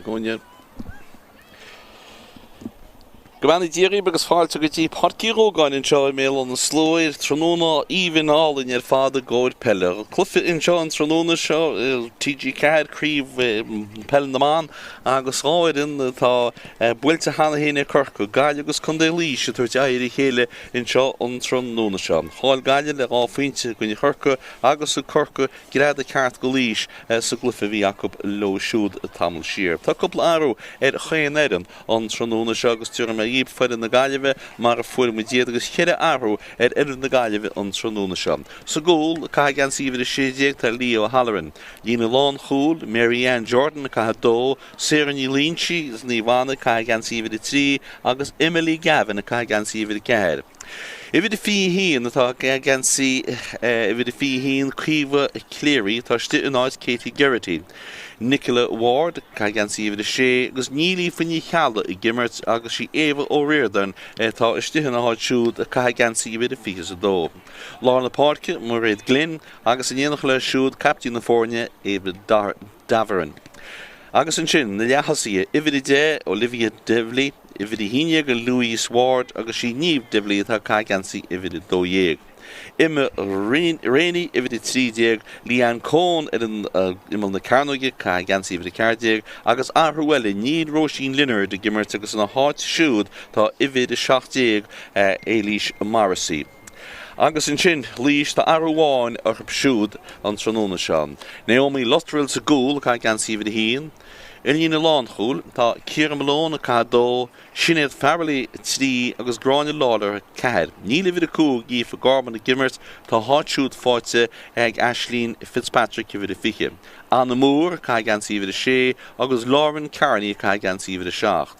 An gcúinne. Go mbeannaí Dia dhaoibh agus fáilte go dtí Páirc Uí Dhógáin anseo i mBéal Átha na Sluaighe tráthnóna aoibhinn álainn ar fad i gcomhair peile. Cluiche anseo an tráthnóna seo, TG4, Craobh Peile na mBan agus 2 fhoireann atá buailte cheana féin ag Corcaigh, Gaillimh agus Contae Laois ag tabhairt aghaidh ar a chéile anseo an tráthnóna seo. Chaill Gaillimh le 2 phointe i gcoinne Chorcaí agus thug Corcaigh greadadh ceart go Laois sa gcluiche a bhí acu leo siúd tamall siar. Tá cúpla athrú ar chaon fhoireann an tráthnóna seo agus tabharfaidh mé dhaoibh foireann na Gaillimhe mar a fuair muid iad agus cheithre athrú ar fhoireann na Gaillimhe an tráthnóna seo. Sa gcúl, ag caitheamh geansaí uimhir 16 tá Leah O'Halloran. Líne lánchúil, Mary Ann Jordan ag caitheamh 2, Sarah Ní Loingsigh as Naomh Anna ag caitheamh geansaí uimhir 3 agus Emily Gavin ag caitheamh geansaí uimhir 4. Uimhir 21 atá ag caitheamh geansaí uimhir 21, Caoimhe Cleary, atá istigh in áit Katie Geraghty. Nicola Ward ag caitheamh geansaí uimhir 6 agus níl Aoife Ní Cheallaigh ag imirt agus sí Éabha O'Riordan atá istigh ina háit siúd ag caitheamh geansaí uimhir 22. Lár na páirce, Mairéad Glynn agus in éineacht léi siúd caiptín na foirne, Ava Davoren. Agus ansin, na leath-thosaithe, uimhir 10, Olivia Divilly, uimhir 11, Louise Ward agus sí Niamh Divilly atá ag caitheamh geansaí uimhir 12. Emma Rainey, uimhir 13, Leanne Coen ar an imeall na cearnóige, ag caitheamh geansaí uimhir 14, agus athrú eile, níl Róisín Lynard ag imirt agus ina háit siúd tá uimhir 17, Éilís Morrissey. Agus ansin, Laois, tá athrú amháin orthu siúd an tráthnóna seo. Naomi Luttrell sa gcúl, ag caitheamh geansaí uimhir 1. I líne lánchúil, tá Ciara Malone ag caitheamh 2, Sinéad Farrelly 3 agus Gráinne Lawlor 4. Níl uimhir 5 Aoife Gorman ag imirt, tá a háit siúd faighte ag Ashleen Fitzpatrick, uimhir 20. Anna Moore ag caitheamh geansaí uimhir 6 agus Lauren Kearney ag caitheamh geansaí uimhir 7.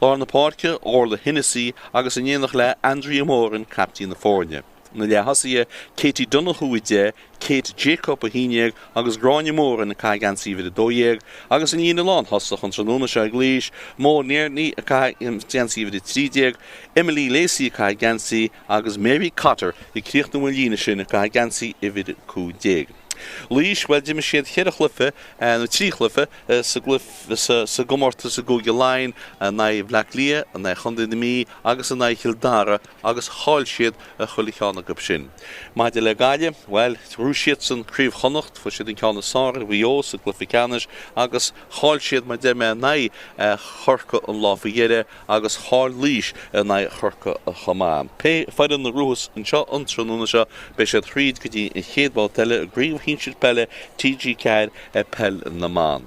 Lár na páirce, Orla Hennessy agus in éineacht léi Andrea Moran, caiptín na foirne. Na leath-thosaithe, Katie Donoghue 10, Kate Jacob 11 agus Gráinne Moran ag caitheamh geansaí uimhir 12 agus an líne lánthosach an tráthnóna seo ag Laois, Mo Nerney ag caitheamh geansaí uimhir 13, Emily Lacey ag caitheamh geansaí agus Mary Cotter ag críochnú an líne sin ag caitheamh geansaí uimhir 15. Laois, bhuel d'imir siad cheithre chluiche, nó trí chluiche, sa gcluiche, sa gcomórtas i gCúige Laighean, in aghaidh Bhaile Átha Cliath, in aghaidh Chontae na Mí agus in aghaidh Chill Dara agus chaill siad chuile cheann acu sin. Maidir le Gaillimh, bhuel, ghnóthaigh siadsan Craobh Chonnacht, fuair siad an ceann is fearr ar Mhaigh Eo sa gcluiche ceannais agus chaill siad, mar a deir mé, in aghaidh Chorcaí an lá faoi dheireadh agus chaill Laois in aghaidh Chorcaí chomh maith. Pé foireann a ghnóthós anseo an tráthnóna seo, beidh siad thríd go dtí an chéad bhabhta eile i gCraobh Shinsir Peile TG4 Peil na mBan.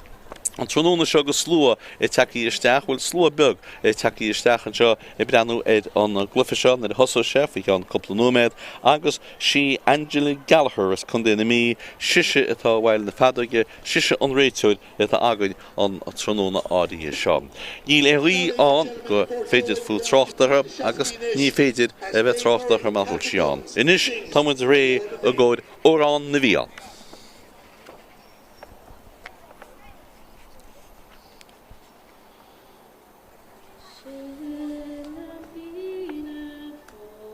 An tráthnóna seo agus slua ag teacht isteach, bhuel slua beag ag teacht isteach anseo ag breathnú ar an gcluiche seo nuair a thosós sé faoi cheann cúpla nóiméad agus sí Angela Gallagher as Contae na Mí, sise atá i bhfeighil na feadóige, sise an réiteoir atá againn an tráthnóna áirithe seo. Níl aon ghaoth ann go féidir fiú trácht uirthi agus ní féidir a bheith ag trácht uirthi mar bhfuil sí ann. Anois tá muid réidh i gcomhair Amhrán na bhFiann. Sin na Fianna Fáil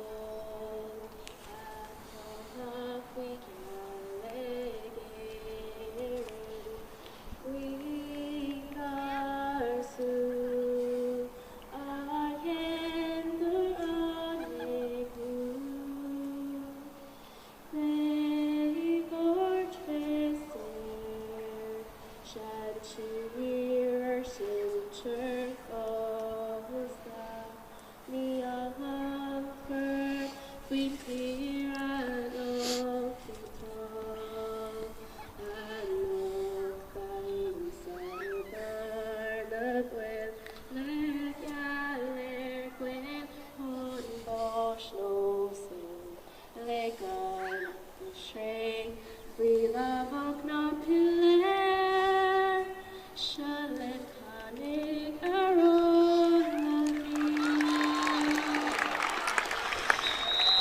atá faoi gheall ag Éirinn, faoi gharsú a dhéantar an éagú. Le gan sré faoi lámhach ná piléar, seo libh tháinig Amhrán na bhFiann.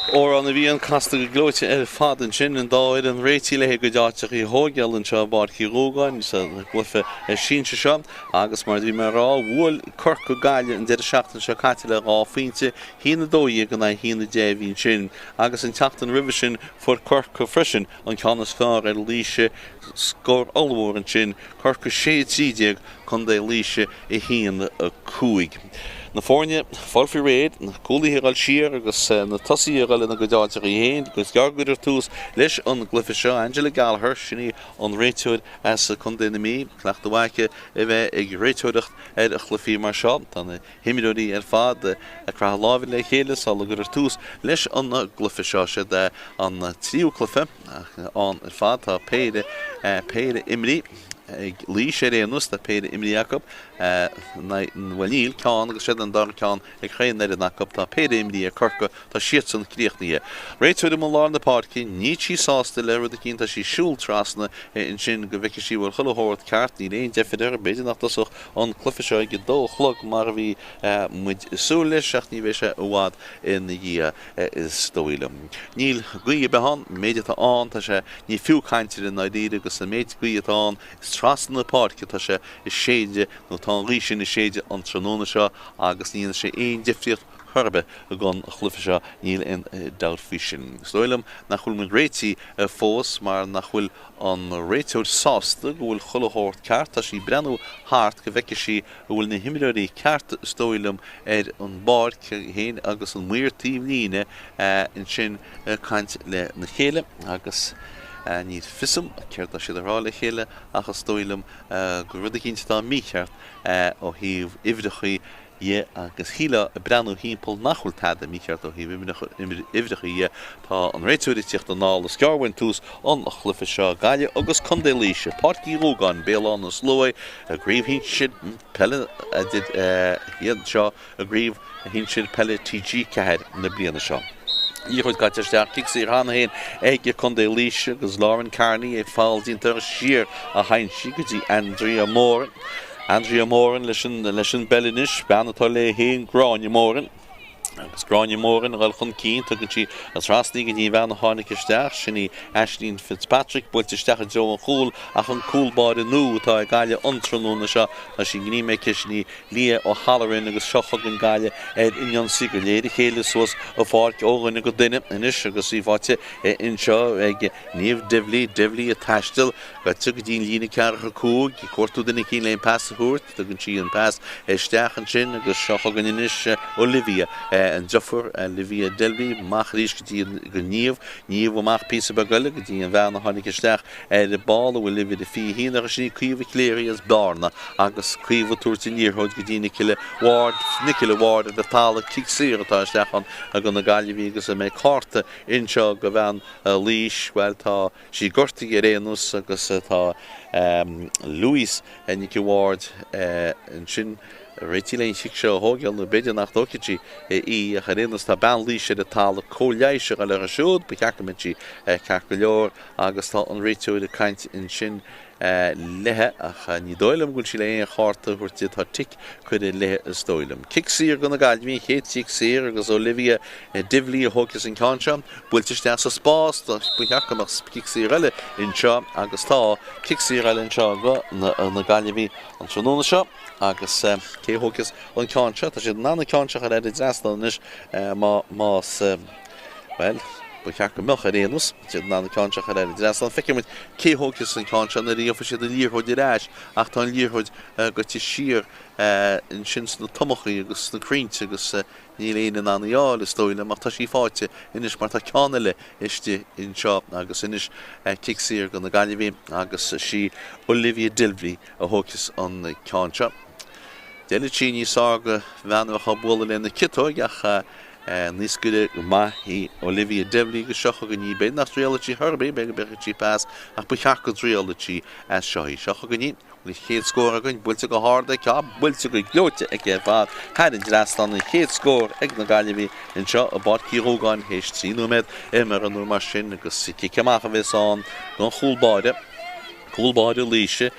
Amhrán a bhí an-casta go gleoite ar fad ansin, an dá fhoireann réitithe le a gcuid áiteachaí a thóigeáil anseo i bPáirc Uí Dhúgáin sa gcluiche sinsir seo agus mar a bhí mé a rá, bhuail Corcaigh Gaillimh an deireadh seachtaine seo caite le 2 phointe, 1-12 in aghaidh 1-10 a bhí ansin agus an tseachtain roimhe sin fuair Corcaigh freisin an ceann is fearr ar Laois, scór ollmhór ansin, Corcaigh 6-13, Contae Laoise 1, 5. Na foirne ag fáil faoi réir, na cúlaithe ag dul siar agus na tosaithe ag dul ina gcuid áiteachaí féin agus gearr go gcuirfear tús leis an gcluiche seo. Angela Gallagher, sin í an réiteoir as Contae na Mí, cleachtadh mhaith aici a bheith ag réiteoireacht ar chluichí mar seo. Tá na himreoirí ar fad ag croitheadh láimhe le chéile sula gcuirfear tús leis an gcluiche seo. Siod é an tríú cluiche ann ar fad. Tá péire, péire imrithe. Ag Laois ar aon nós, tá péire imrithe acu, bhuel níl, ceann agus siod an dara ceann ag chaon fhoireann acu. Tá péire imrithe ag Corcaigh, tá siadsan críochnaithe. Réiteoir i mbun lár na páirce, níl sí sásta le rud eicínt, tá sí ag siúl trasna ansin go bhfeicfidh sí an bhfuil chuile shórt ceart, níl aon deifir uirthi, b'fhéidir nach dtosódh an cluiche seo ag a dó a chlog mar a bhí muid ag súil leis ach ní bheidh sé i bhfad ina dhiaidh is dóigh liom. Níl gaoth ar bith ann, an méid atá ann, tá sé, ní fiú caint air i ndáiríre agus an méid gaoth atá ann, is trasna na páirce atá sé ag séideadh nó tá an ghaoth sin ag séideadh an tráthnóna seo agus ní dhéanfaidh sé aon difríocht chor ar bith don chluiche seo, níl aon dabht faoi sin. Is dóigh liom nach bhfuil muid réitithe fós mar nach bhfuil an réiteoir sásta go bhfuil chuile shórt ceart, tá sí ag breathnú thart go bhfeicfidh sí an bhfuil na himreoirí cearta is dóigh liom ar an bpáirc féin agus an maor taobh líne ansin ag caint lena chéile agus ní fios dom céard tá siad a rá le chéile ach is dóigh liom gur rud eicínt atá mícheart ó thaobh uimhreachaí dhe agus shílfeá ag breathnú thimpeall nach bhfuil tada mícheart ó thaobh uimhreachaí dhe. Tá an réiteoir ag tíocht anall. Is gearr uainn tús an chluiche seo. Gaillimh agus Contae Laoise, Páirc Uí Dhúgáin, Béal Átha na Sluaighe, i gCraobh Shinsir Peile iad seo i gCraobh Shinsir Peile TG4 na bliana seo. Liathróid caite isteach, cic saor cheana féin ag Contae Laoise agus Lauren Carney ag foul déanta uirthi siar a théann sí go dtí Andrea Moran. Andrea Moran leis an leis an bpeil anois, bean atá léi féin, Gráinne Moran. Agus Gráinne Moran ag dul chun cinn, tugann sí trasna í go dtí an bhean a tháinig isteach, sin í Aisling Fitzpatrick, buailte isteach i dtreo an chúil ach an cúl báire nua atá ag Gaillimh an tráthnóna seo, tá sí greamaithe aici, sin í Leah O'Halloran agus seo chugainn Gaillimh ar an ionsaí go léir a chéile suas an pháirc ó dhuine go duine anois agus í faighte anseo ag Niamh Divilly, Divilly ag taisteal gaibhte go dtí an líne 45, ag cuartú duine eicínt le an pas a thabhairt, tugann sí an pas isteach ansin agus seo chugainn anois Olivia, an deirfiúr Olivia Divilly, amach arís go dtí go Niamh, Niamh amach píosa beag eile go dtí an bhean a tháinig isteach ar an ball a bhfuil uimhir a 21 uirthi, sin í Caoimhe Cleary as Bearna agus Caoimhe ag tabhairt an liathróid go dtí Nicola Ward, Nicola Ward ar an talamh, cic saor atá isteach ann do na Gaillimhigh agus an mbeidh cárta anseo do bhean Laois, bhuel tá sí gortaithe ar aon nós agus tá Louise Nic Ward ansin réitithe le an chic seo a thógáil nó b'fhéidir nach dtógfaidh sí í ach ar aon nós tá bean Laoise ar an talamh, cóir leighis a dhul uirthi siúd, ba cheart go mbeadh sí ceart go leor agus tá an réiteoir ag caint ansin léithe ach ní dóigh liom go bhfuil sí le aon chárta a thabhairt di, tá tic curtha léithe is dóigh liom. Cic saor do na Gaillimhigh, an chéad chic saor agus Olivia Divilly a thógfas an ceann seo, buailte isteach sa spás, ba cheart go mbeadh cic saor eile anseo agus tá cic saor eile anseo do na Gaillimhigh an tráthnóna seo agus cé a thógfas an ceann seo? Tá siad in ann an ceann seo a chur thar an dtrasnán anois más, bhuel, ba cheart go mbeadh ar aon nós, tá siad in ann an ceann seo a chur thar an dtrasnán. Feicfidh muid cé a thógfas an ceann seo nuair a gheobhaidh siad an liathróid ar ais ach tá an liathróid gaibhte siar ansin sna tomachaí agus sna crainnte agus níl éinne in ann í a fháil is dóigh liom ach tá sí faighte anois mar tá ceann eile istigh anseo agus anois cic saor do na Gaillimhigh agus sí Olivia Divilly a thógfas an ceann seo. D'fheilfeadh sí níos fearr do bhean a bheadh á bualadh lena ciotóig ach naoscaire maith í Olivia Divilly agus seo chugainn í. B'fhéidir nach dtriailfidh sí chor ar bith, b'fhéidir go mbéarfaidh sí pas ach ba cheart go dtriailfeadh sí as seo í. Seo chugainn í. Bhfuil an chéad scór againn buailte go hard aici, tá buailte go gleoite aici ar fad thar an dtrasnán, an chéad scór ag na Gaillimhigh anseo i bPáirc Uí Dhúgáin théis 3 nóiméad imeartha nó mar sin agus cic amach a bheas ann don chúl báire, cúl báire Laoise.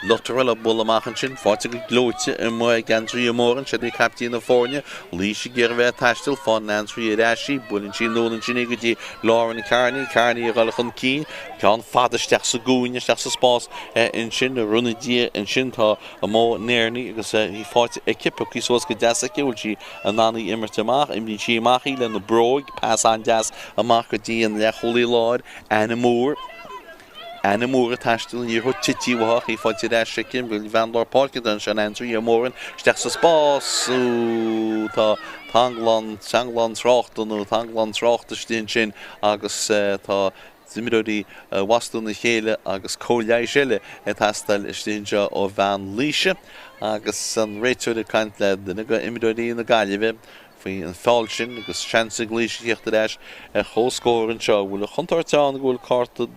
Lutterell á bualadh amach ansin, faighte go gleoite amuigh ag Andrea Moran, siod í caiptín na foirne. Laois ag iarraidh bheith ag taisteal, faigheann Andrea ar ais í, buaileann sí anonn ansin í go dtí Lauren Kearney, Kearney ag dul chun cinn, ceann fada isteach sa gcúinne, isteach sa spás ansin, ar ina diaidh ansin tá Mo Nerney agus í faighte aici, pioctha suas go deas aici, bhfuil sí in ann í imirt amach, imríonn sí amach í lena bróig, pas an-deas amach go dtí an leathchúlaí láir, Anna Moore. Anna Moore ag taisteal an liathróid tite uaithi ach í faighte ar ais aici. An bhean lár páirce ansin Andrea Moran isteach sa spás. Tá teanglann, teanglann tráchta nó teanglann tráchta istigh ansin agus tá imreoirí ag maslú na chéile agus cóir leighis eile ag teastáil istigh anseo ó bhean Laoise agus an réiteoir ag caint le duine de imreoirí na Gaillimhe faoi an feall sin agus seans ag Laois a thíocht ar ais ar chomhscór anseo. Bhfuil an chontúirt ann go bhfuil cárta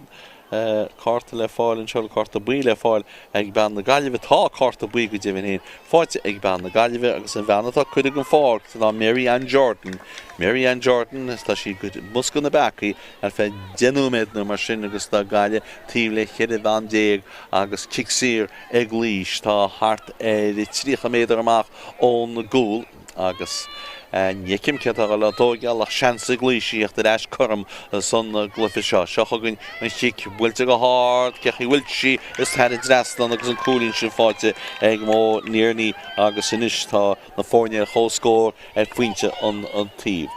cárta le fáil anseo, cárta buí le fáil ag bean na Gaillimhe? Tá cárta buí go deimhin féin faighte ag bean na Gaillimhe agus an bhean atá curtha den pháirc ná Mary Ann Jordan. Mary Ann Jordan, tá sí i mbosca na bpeacaí ar feadh 10 nóiméad nó mar sin agus tá Gaillimh taobh le 14 bhean agus cic saor ag Laois. Tá thart ar 30 méadar amach ón gcúl. Agus ní fheicim cé atá ag dul á tóigeáil ach seans ag Laois a thíocht ar ais cothrom san gcluiche seo. Seo chugainn an chic, buailte go hard, cé chaoi bhfuil sí is thar an dtrasnán agus an cúilín sin faighte ag Mo Nerney agus anois tá na foirne ar comhscór ar phointe an taobh.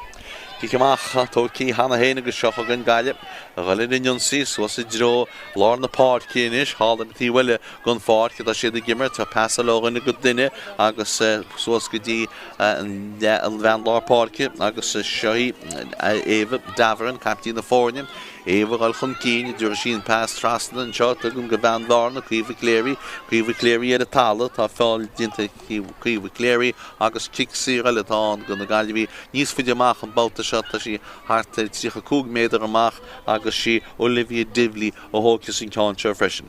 Cic amach tógtha cheana féin agus seo chugainn Gaillimh ag dul ar an ionsaí suas i dtreo lár na páirce anois, thall ar an taobh eile den pháirc atá siad ag imirt. Tá pasáil ó dhuine go duine agus suas go dtí an bhean lár páirce agus seo í Ava Davoren, caiptín na foirne. Ava ag dul chun cinn, dtabharfaidh sí an pas trasna anseo, tuigim go bhean Bhearna, Caoimhe Cleary. Caoimhe Cleary ar an talamh, tá feall déanta ag Caoimhe Cleary agus cic saor eile atá ann do na Gaillimhigh. Níos faide amach an babhta seo, tá sí thart ar 35 méadar amach agus sí Olivia Divilly a thógfas an ceann seo freisin.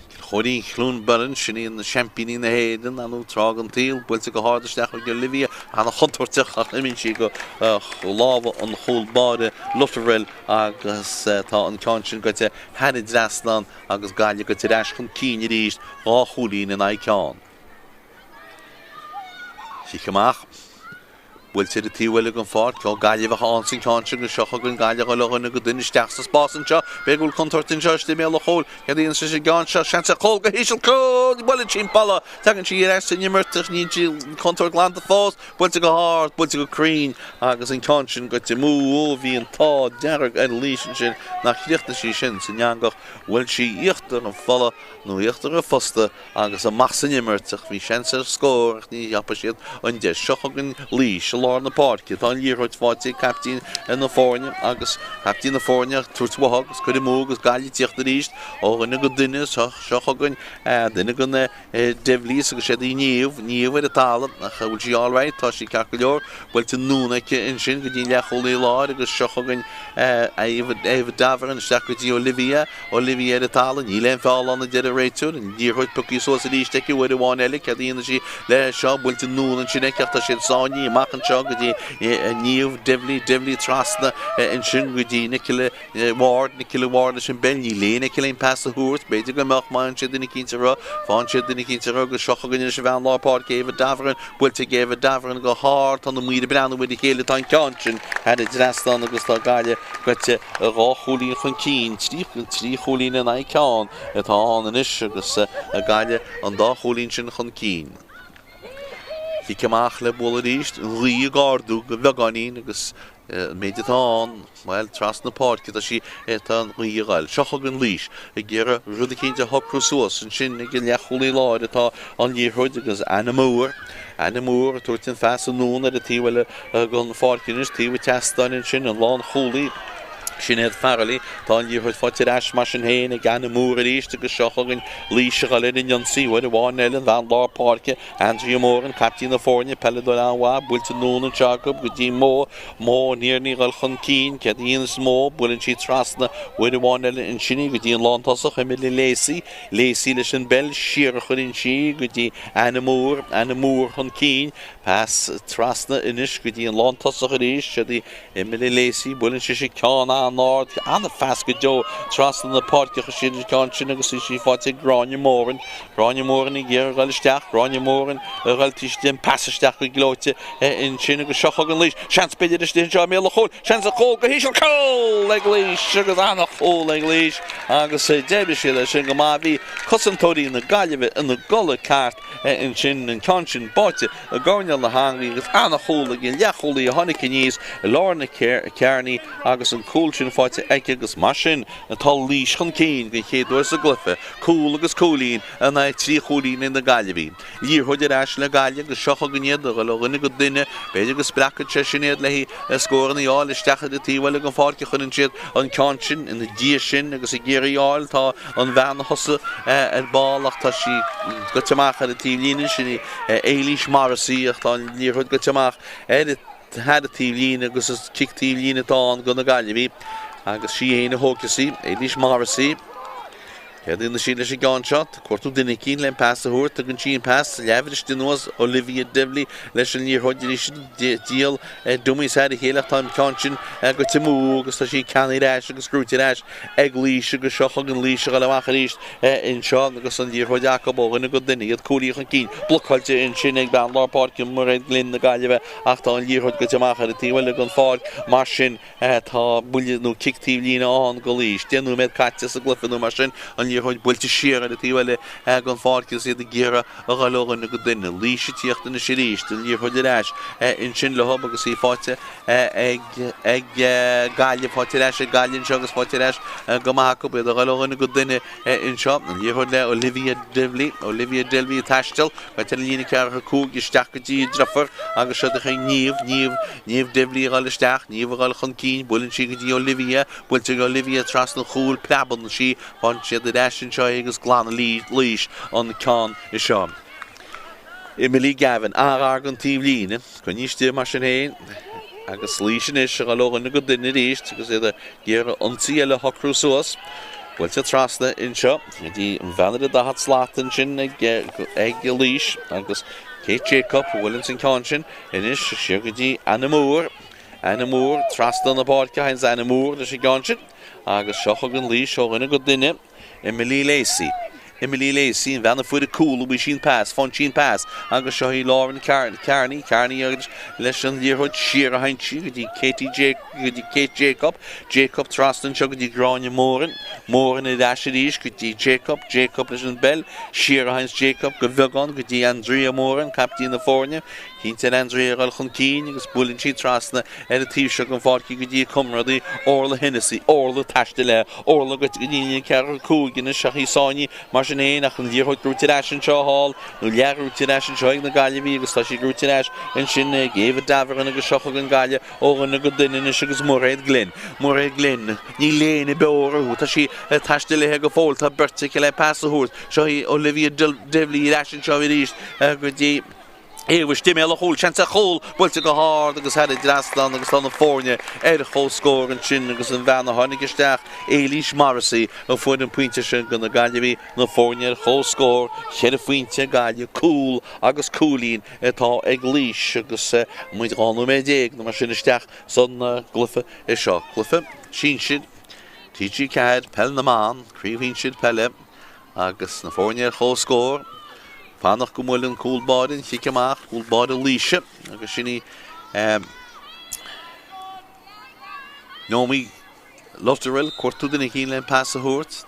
Cill Chóirín Chluain Bheirn, sin iad na seaimpíní na hÉireann, ar ndóigh, tráth den tsaol, buailte go hard isteach ag Olivia, an-chontúirteach ach imíonn sí go lámha an chúl báire Lutterell agus tá an ceann sin gaibhte thar an dtrasnán agus Gaillimh gaibhte ar ais chun cinn arís, 2 chúilín in aghaidh ceann. Cic amach. Buailte ar an taobh eile den pháirc. Ó Gaillimh atá ann san ceann seo agus seo chugainn Gaillimh ag dul ó dhuine go duine isteach sa spás anseo. B'fhéidir go bhfuil contúirt anseo istigh i mbéal an chúil. Céard a dhéanann sí an gceann seo? Seans ar chúl go híseal. Cúl! Buaileann sí an balla. Tagann sí ar ais san imirt ach níl sí an chontúirt glanta fós. Buailte go hard, buailte go cruinn agus an ceann sin gaibhte amú. Ó, bhí an t-ádh dearg ar Laois ansin nach chríochnaigh sí sin san eangach. Bhuail sí íochtar an bhalla nó íochtar an phosta. agus amach san imirt ach bhí seans ar scór ach ní thapaigh siad an deis. Seo chugainn Laois i lár na páirce. Tá an liathróid faighte ag caiptín na foirne agus caiptín na foirne ag tabhairt uathu agus cur amú agus Gaillimh ag tíocht arís ó dhuine go duine. Seo chugainn duine de na Divillys agus siod í Niamh, Niamh ar an talamh ach bhfuil sí alright? Tá sí ceart go leor. Buailte anonn aici ansin go dtí an leathchúlaí láir agus seo chugainn Ava Davoren isteach go dtí Olivia. Olivia ar an talamh, níl aon feall ann a deir an réiteoir, an liathróid pioctha suas arís aici uair amháin eile, céard a dhéanfaidh sí leis seo, buailte anonn ansin aici ach tá siad sáinnithe amach anseo go dtí Niamh Divilly, Divilly trasna ansin go dtí Nicola Ward, Nicola Ward leis an bpeil, níl éinne aici le pas a thabhairt, b'fhéidir go mbeadh má fhaigheann siad duine eicínt orthu, faigheann siad duine eicínt orthu agus seo chugainn anois an bhean lár páirce Ava Davoren, buailte ag Ava Davoren go hard, tá na maoir ag breathnú ar a chéile, tá an ceann sin thar an dtrasnán agus tá Gaillimh gaibhte 2 chúilín chun cinn, 3 chúilín in aghaidh ceann atá ann anois agus Gaillimh an dá chúilín sin chun cinn. Cic amach le bualadh arís, an ghaoth ag ardú go beagáinín agus an méid atá ann, bhuel, trasna páirce tá sí, tá an ghaoth ag goil. Seo chugainn Laois ag iarraidh rud eicínt a shocrú suas ansin ag an leathchúlaí láir atá an liathróid agus Anna Moore, Anna Moore ag tabhairt an phas anonn ar an taobh eile den pháirc anois, taobh an tseastáin ansin, an lánchúlaí, Sinéad Farrelly. Tá an liathróid faighte ar ais mar sin féin ag Anna Moore arís agus seo chugainn Laois ag dul ar an ionsaí uair amháin eile, an bhean lár páirce, Andrea Moran, caiptín na foirne, peileadóir an-mhaith, buailte anonn anseo acu go dtí Mo, Mo Nerney ag dul chun cinn, céard a dhéanas Mo, buaileann sí trasna uair amháin eile ansin í go dtí an lántosach, Emily Lacey, Lacey leis an bpeil, siar a chuireann sí go dtí Anna Moore, Anna Moore chun cinn. Pas trasna anois go dtí an lántosach arís. Siod í Emily Lacey. Buaileann sise ceann an-ard, an-phas go deo trasna na páirce sin an ceann sin agus í sí faighte ag Gráinne Moran. Gráinne Moran ag iarraidh a dhul isteach. Gráinne Moran ag dhul taobh istigh. An pas isteach go gleoite ansin agus seo chugainn Laois. Seans b'fhéidir istigh anseo i mbéal an chúil. Seans ar chúl go híseal. Cúl ag Laois agus an-chúl ag Laois agus d'oibrigh siad air sin go maith. Bhí cosantóirí na Gaillimhe ina gcodladh ceart. Ansin, an ceann sin báite i gcoirnéal na heangaí agus an-chúl ag an leathchúlaí a tháinig aníos i Lorna Kearney agus an cúl sin faighte aici agus mar sin tá Laois chun cinn den chéad uair sa gcluiche, cúl agus cúilín in aghaidh 3 chúilín ag na Gaillimhigh. Liathróid ar ais le Gaillimh agus seo chugainn iad ag dul ó dhuine go duine, b'fhéidir go spreagfaidh sé sin iad le scóranna a fháil isteach ar an taobh eile den pháirc a chuireann siad an ceann sin ina diaidh sin agus ag iarraidh a fháil tá an bhean a thosaigh ar ball ach tá sí goite amach ar an taobhlíne, sin í Éilís Morrissey ach tá an liathróid goite amach ar thar an taobhlíne agus is cic taobhlíne atá ann do na Gaillimhigh agus sí féin a thógfas í, Éilís Morrissey. Céard a dhéanfaidh sí leis an gceann seo? Ag cuartú duine eicínt le an pas a thabhairt. Tugann sí an pas leathbhriste anuas Olivia Divilly leis an liathróid arís díol dummies thar a chéile ach tá an ceann sin goite amú agus tá sí ceannaithe ar ais agus gnóite ar ais ag Laois agus seo chugainn Laois a dhul amach arís anseo agus an liathróid acu ó dhuine go duine, iad cúilín chun cinn, blocáilte ansin ag bean lár páirce Mairéad Glynn na Gaillimhe ach tá an liathróid goite amach ar an taobh eile den pháirc mar sin tá buille nó cic taobh líne ann go Laois. 10 nóiméad caite sa gcluiche nó mar sin, an liathróid buailte siar ar an taobh eile den pháirc agus iad ag iarraidh a dhul ó dhuine go duine. Laois ag tíocht anois arís, an liathróid ar ais ansin leo agus í faighte ag ag Gaillimh, faighte ar ais ag Gaillimh anseo agus faighte ar ais go maith acu, iad ag dhul ó dhuine go duine anseo. An liathróid le Olivia Divilly, Olivia Divilly ag taisteal, goite ar an líne 45 isteach go dtí a driofúr agus seo chuig Niamh, Niamh, Niamh Divilly ag dhul isteach, Niamh ag dhul chun cinn, buaileann sí go dtí Olivia, buailte ag Olivia trasna an chúil, preabann sí, faigheann siad ar ais anseo é agus glanann Laois an ceann seo. Emily Gavin, an-ghar don taobhlíne, coinnithe istigh mar sin féin agus Laois anois ag dhul ó dhuine go duine arís agus iad ag iarraidh ionsaí eile a shocrú suas. Buailte trasna anseo go dtí an bhean ar an 40 slat ansin ag ag Laois agus Kate Jacob a bhuaileanns an ceann sin anois siar go dtí Anna Moore. Anna Moore trasna na páirce, théanns Anna Moore leis an gceann sin agus seo chugainn Laois ó dhuine go duine. Emily Lacey. Emily Lacey, an bhean a fuair an cúl, uaidh sí an pas, faigheann sí an pas agus seo í Lauren Kearney, Kearney agus leis an liathróid siar a théann sí go dtí Katie J go dtí Kate Jacob, Jacob trasna anseo go dtí Gráinne Moran, Moran ar ais arís go dtí Jacob, Jacob leis an bpeil, siar a théanns Jacob go bheagán go dtí Andrea Moran, caiptín na foirne. Cinnte ar Andrea a dhul chun cinn agus buaileann sí trasna ar an taobh seo den pháirc go dtí a comrádaí Orla Hennessy, Orla ag taisteal léi, Orla goite go dtí an líne ceathracha 5 anois ach í sáinnithe mar sin féin ach an liathróid gnóite ar ais anseo thall nó leathghnóite ar ais anseo ag na Gaillimhigh agus tá sí gnóite ar ais ansin ag Ava Davoren agus seo chugainn Gaillimh ó dhuine go duine anois agus Mairéad Glynn. Mairéad Glynn, níl éinne beo orthu, tá sí ag taisteal léi go fóill, tá beirt aici le pas a thabhairt. Seo í Olivia Divilly ar ais anseo arís go dtí. Ava istigh i mbéal an chúil, seans ar chúl, buailte go hard agus thar an dtrasnán agus tá na foirne ar comhscór ansin agus an bhean a tháinig isteach, Éilís Morrissey, a fuair an pointe sin do na Gaillimhigh, na foirne ar comhscór, cheithre phointe ag Gaillimh, cúl agus cúilín atá ag Laois agus muid 12 nóiméad nó mar sin isteach san gcluiche seo. Cluiche sinsir TG4, Peil na mBan, Craobh Shinsir Peile. Agus na foirne ar comhscór, fanacht go mbuaileann cúl báire an chic amach, cúl báire Laoise, agus sin í Naomi Lutterell, cuartú duine eicínt le an pas a thabhairt.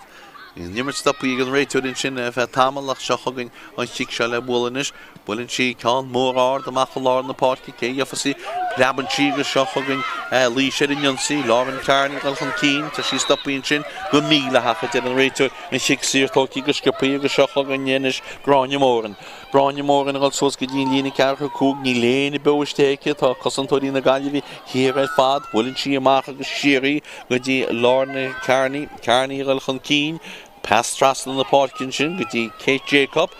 An imirt stoptha ag an réiteoir ansin ar feadh tamaill ach seo chugainn an chic seo le bualadh anois. Buaileann sí ceann mór ard amach i lár na páirce, cé a gheofas í? Preabann sí agus seo chugainn Laois ar an ionsaí, Lauren Kearney ag dul chun cinn, tá sí stoptha ansin go mídhleathach, a deir an réiteoir, an chic saor tógtha go sciobtha agus seo chugainn anois Gráinne Moran. Gráinne Moran ag dul suas go dtí an líne ceathracha 5, níl éinne beo istigh aici, tá cosantóirí na Gaillimhe thiar ar fad, buaileann sí amach agus siar í go dtí Lauren Kearney, Kearney ag dul chun cinn, Pas trasna na páirce ansin go dtí Kate Jacob.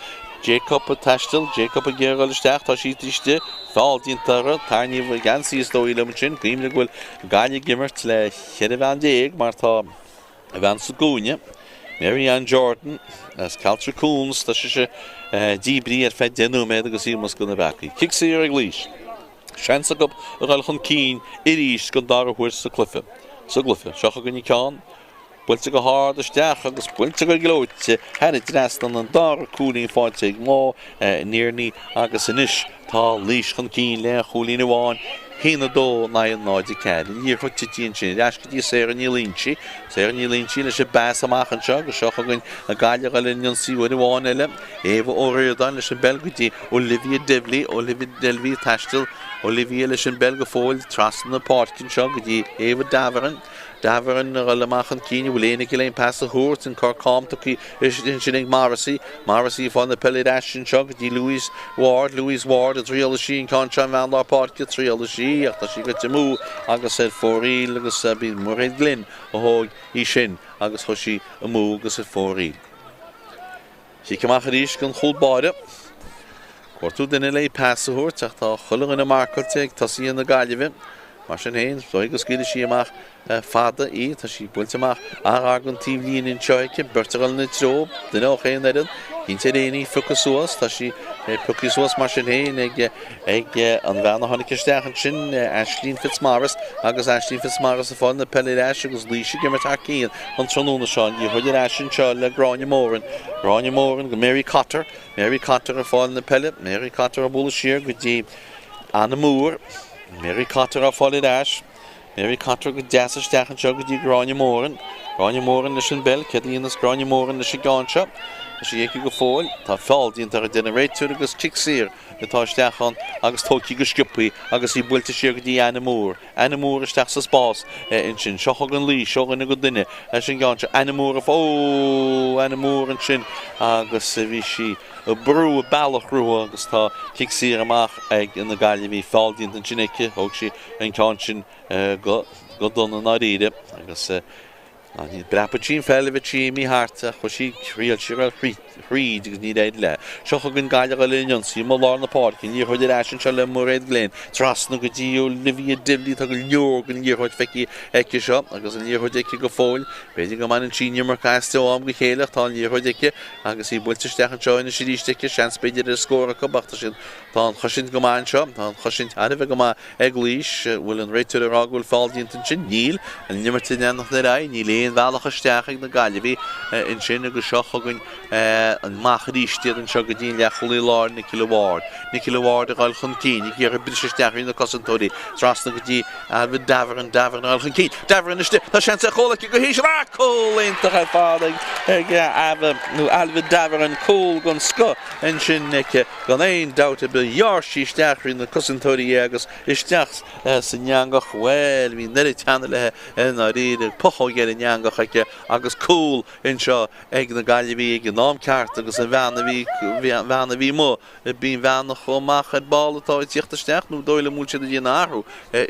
Jacob ag taisteal, Jacob ag iarraidh dul isteach, tá sí istigh, feall déanta uirthi, tarraingíodh an geansaí is dóigh liom ansin, cuimhnigh go bhfuil Gaillimh ag imirt le 14 bhean mar tá a bhean sa gcúinne. Mary Ann Jordan as Caillte Coons, tá sise díbrithe ar feadh 10 nóiméad agus í i mbosca na bpeacaí. Cic saor ag Laois. Seans acu a dhul chun cinn arís don dara huair sa cluiche. Sa gcluiche. Seo chugainn an ceann. Buailte go hard isteach agus buailte go gleoite thar an dtrasnán an dara cúilín faighte ag Mo Nerney agus anois tá Laois chun cinn le chúilín amháin, 1-2 in aghaidh 0-4. An liathróid tite ansin ar ais go dtí Sarah Ní Loingsigh. Sarah Ní Loingsigh leis an bpas amach anseo agus seo chugainn an Gaillimh ag dul ar an ionsaí uair amháin eile. Éabha Ó Ríordáin leis an bpeil go dtí Olivia Divilly. Olivia Divilly ag taisteal. Olivia leis an bpeil go fóill trasna na páirce anseo go dtí Éabha Davoren. Davoren a dhul amach chun cinn, an bhfuil éinne aici le an pas a thabhairt, an cor cam tugtha ansin ag Morrissey, Morrissey ag fáil na peile ar ais anseo go dtí Louise Ward, Louise Ward ag triail sí an ceann seo i meán lár páirce, triail sí ach tá sí goite amú agus ar fóraoil agus b'í Mairéad Glynn a thóg í sin agus chuir sí amú agus ar fóraoil. Cic amach arís don chúl báire. Cuartú duine le pas a thabhairt ach tá chuile dhuine marcáilte ag tosaithe na Gaillimhe. Mar sin féin, is dóigh go scaoilfidh sí amach fada í. Tá sí buailte amach an-ghar don taobhlíne anseo aici. Beirt ag dul ina treo, duine ó chaon fhoireann. Cinnte ar éinne í a phiocadh suas. Tá sí pioctha suas mar sin féin ag ag an bhean a tháinig isteach ansin, Aisling Fitzmaurice, agus Aisling Fitzmaurice ag fáil na peile ar ais agus Laois ag imirt thar cionn an tráthnóna seo. An liathróid ar ais anseo le Gráinne Moran. Gráinne Moran go Mary Cotter. Mary Cotter ag fáil na peile. Mary Cotter á bualadh siar go dtí Anna Moore. Mary Cotter á fáil ar ais. Mary Cotter go deas isteach anseo go dtí Gráinne Moran. Gráinne Moran leis an bpeil. Céard a dhéanfas Gráinne Moran leis an gceann seo? Tá sí aici go fóill. Tá feall déanta uirthi, a deir an réiteoir agus cic saor atá isteach ann agus tógtha go sciobtha agus í buailte siar go dtí Anna Moore. Anna Moore isteach sa spás ansin. Seo chugainn Laois ó dhuine go duine leis an gceann seo. Anna Moore, ó! Anna Moore ansin agus bhí sí ag brú a bealach rompu agus tá cic saor amach ag na Gaillimhigh. Feall déanta ansin aici. Thóg sí an ceann sin go dona i ndáiríre agus Ní breapadh sí an pheil a bheadh sí imithe thart ach chuir sí thriail sí a dhul thríd agus níor éirigh léi. Seo chugainn Gaillimh ag dul ar an ionsaí amuigh lár na páirce, an liathróid ar ais anseo le Mairéad Glynn, trasna go dtí Olivia Divilly, tá go leor den liathróid feicthe aici seo agus an liathróid aici go fóill. B'fhéidir go mbaineann sí an iomarca aisti ó am go chéile ach tá an liathróid aici agus í buailte isteach anseo anois arís aici, seans b'fhéidir ar scór acu ach tá siad, tá an chosaint go maith anseo, tá an chosaint thar a bheith go maith. Ag Laois, bhfuil an réiteoir ag rá go bhfuil feall déanta ansin? Níl. An imirt ag leanacht ar aghaidh. Níl aon bhealach isteach ag na Gaillimhigh ansin agus seo chugainn amach arís iad anseo go dtí an leathchúlaí láir, Nicola Ward. Nicola Ward ag dul chun cinn, ag iarraidh briseadh isteach thrí na cosantóirí. Trasna go dtí Ailbhe Davoren, Davoren ag dul chun cinn. Davoren istigh, tá seans ar chúl aici go híseal. Ah, cúl iontach ar fad ag Ava, nó Ailbhe Davoren, cúl den scoth ansin aici. Gan aon dabht ar bith, ghearr sí isteach thrí na cosantóirí é agus isteach san eangach. Bhuel, bhí an oiread teanna léi i ndáiríre, puchóg ar an eangach aici agus cúl anseo ag na Gaillimhigh ag an am ceart agus an bhean a bhí, bhean a bhí amuigh, b'í an bhean a chuaigh amach ar ball atá ag tíocht isteach nó dóigh liom go bhfuil siad ag déanamh athrú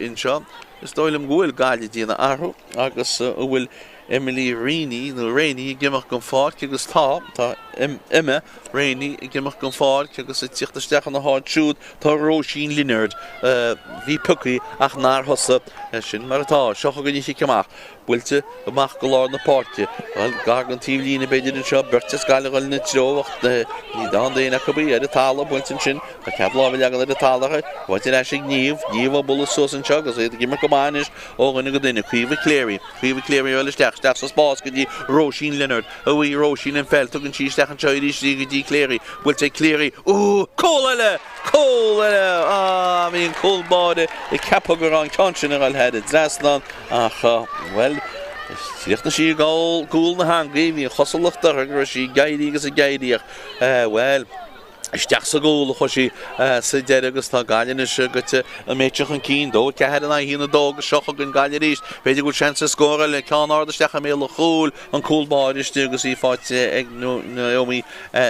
anseo. Is dóigh liom go bhfuil Gaillimh ag déanamh athrú agus an bhfuil Emily Reaney nó Rainey ag imeacht den pháirc agus tá, tá Emma Rainey ag imeacht den pháirc agus ag tíocht isteach ina háit siúd tá Róisín Lynard. Bhí pioctha ach nár thosaigh. Sin mar atá. Seo chugainn an chic amach. Buailte amach go lár na páirce. Bhuel, gar don taobhlíne b'fhéidir anseo, beirt as Gaillimh ag dul ina treo ach ní dán d'aon acu í. Ar an talamh, buailte ansin. Tá cead lámh a leagan ar an talamh. Faighte ar ais ag Niamh. Niamh á bualadh suas anseo agus iad ag imirt go maith anois ó dhuine go duine. Caoimhe Cleary. Caoimhe Cleary ag dul isteach, isteach sa spás go dtí Róisín Leonard. Uaidh Róisín an pheil, tugann sí isteach anseo arís í go dtí Cleary. Buailte ag Cleary. Ooh! Cúl eile! Cúl eile! Ah! Bhí an cúl báire ag ceapadh go raibh an ceann sin ag dul thar an dtrasnán ach, bhuel, chríochnaigh sí i gcúl na heangaí. Bhí an chosúlacht uirthi go raibh sí ag éirí agus ag éirí ach, bhuel, Isteach sa gcúl a chuaigh sí sa deireadh agus tá Gaillimh anois goite an méid seo chun cinn. 2, 4 in aghaidh 1, 2 agus seo chugainn Gaillimh arís. B'fhéidir go bhfuil seans ar scór eile. Ceann ard isteach i mbéal an chúil, an cúl báire istigh agus í faighte ag Naomi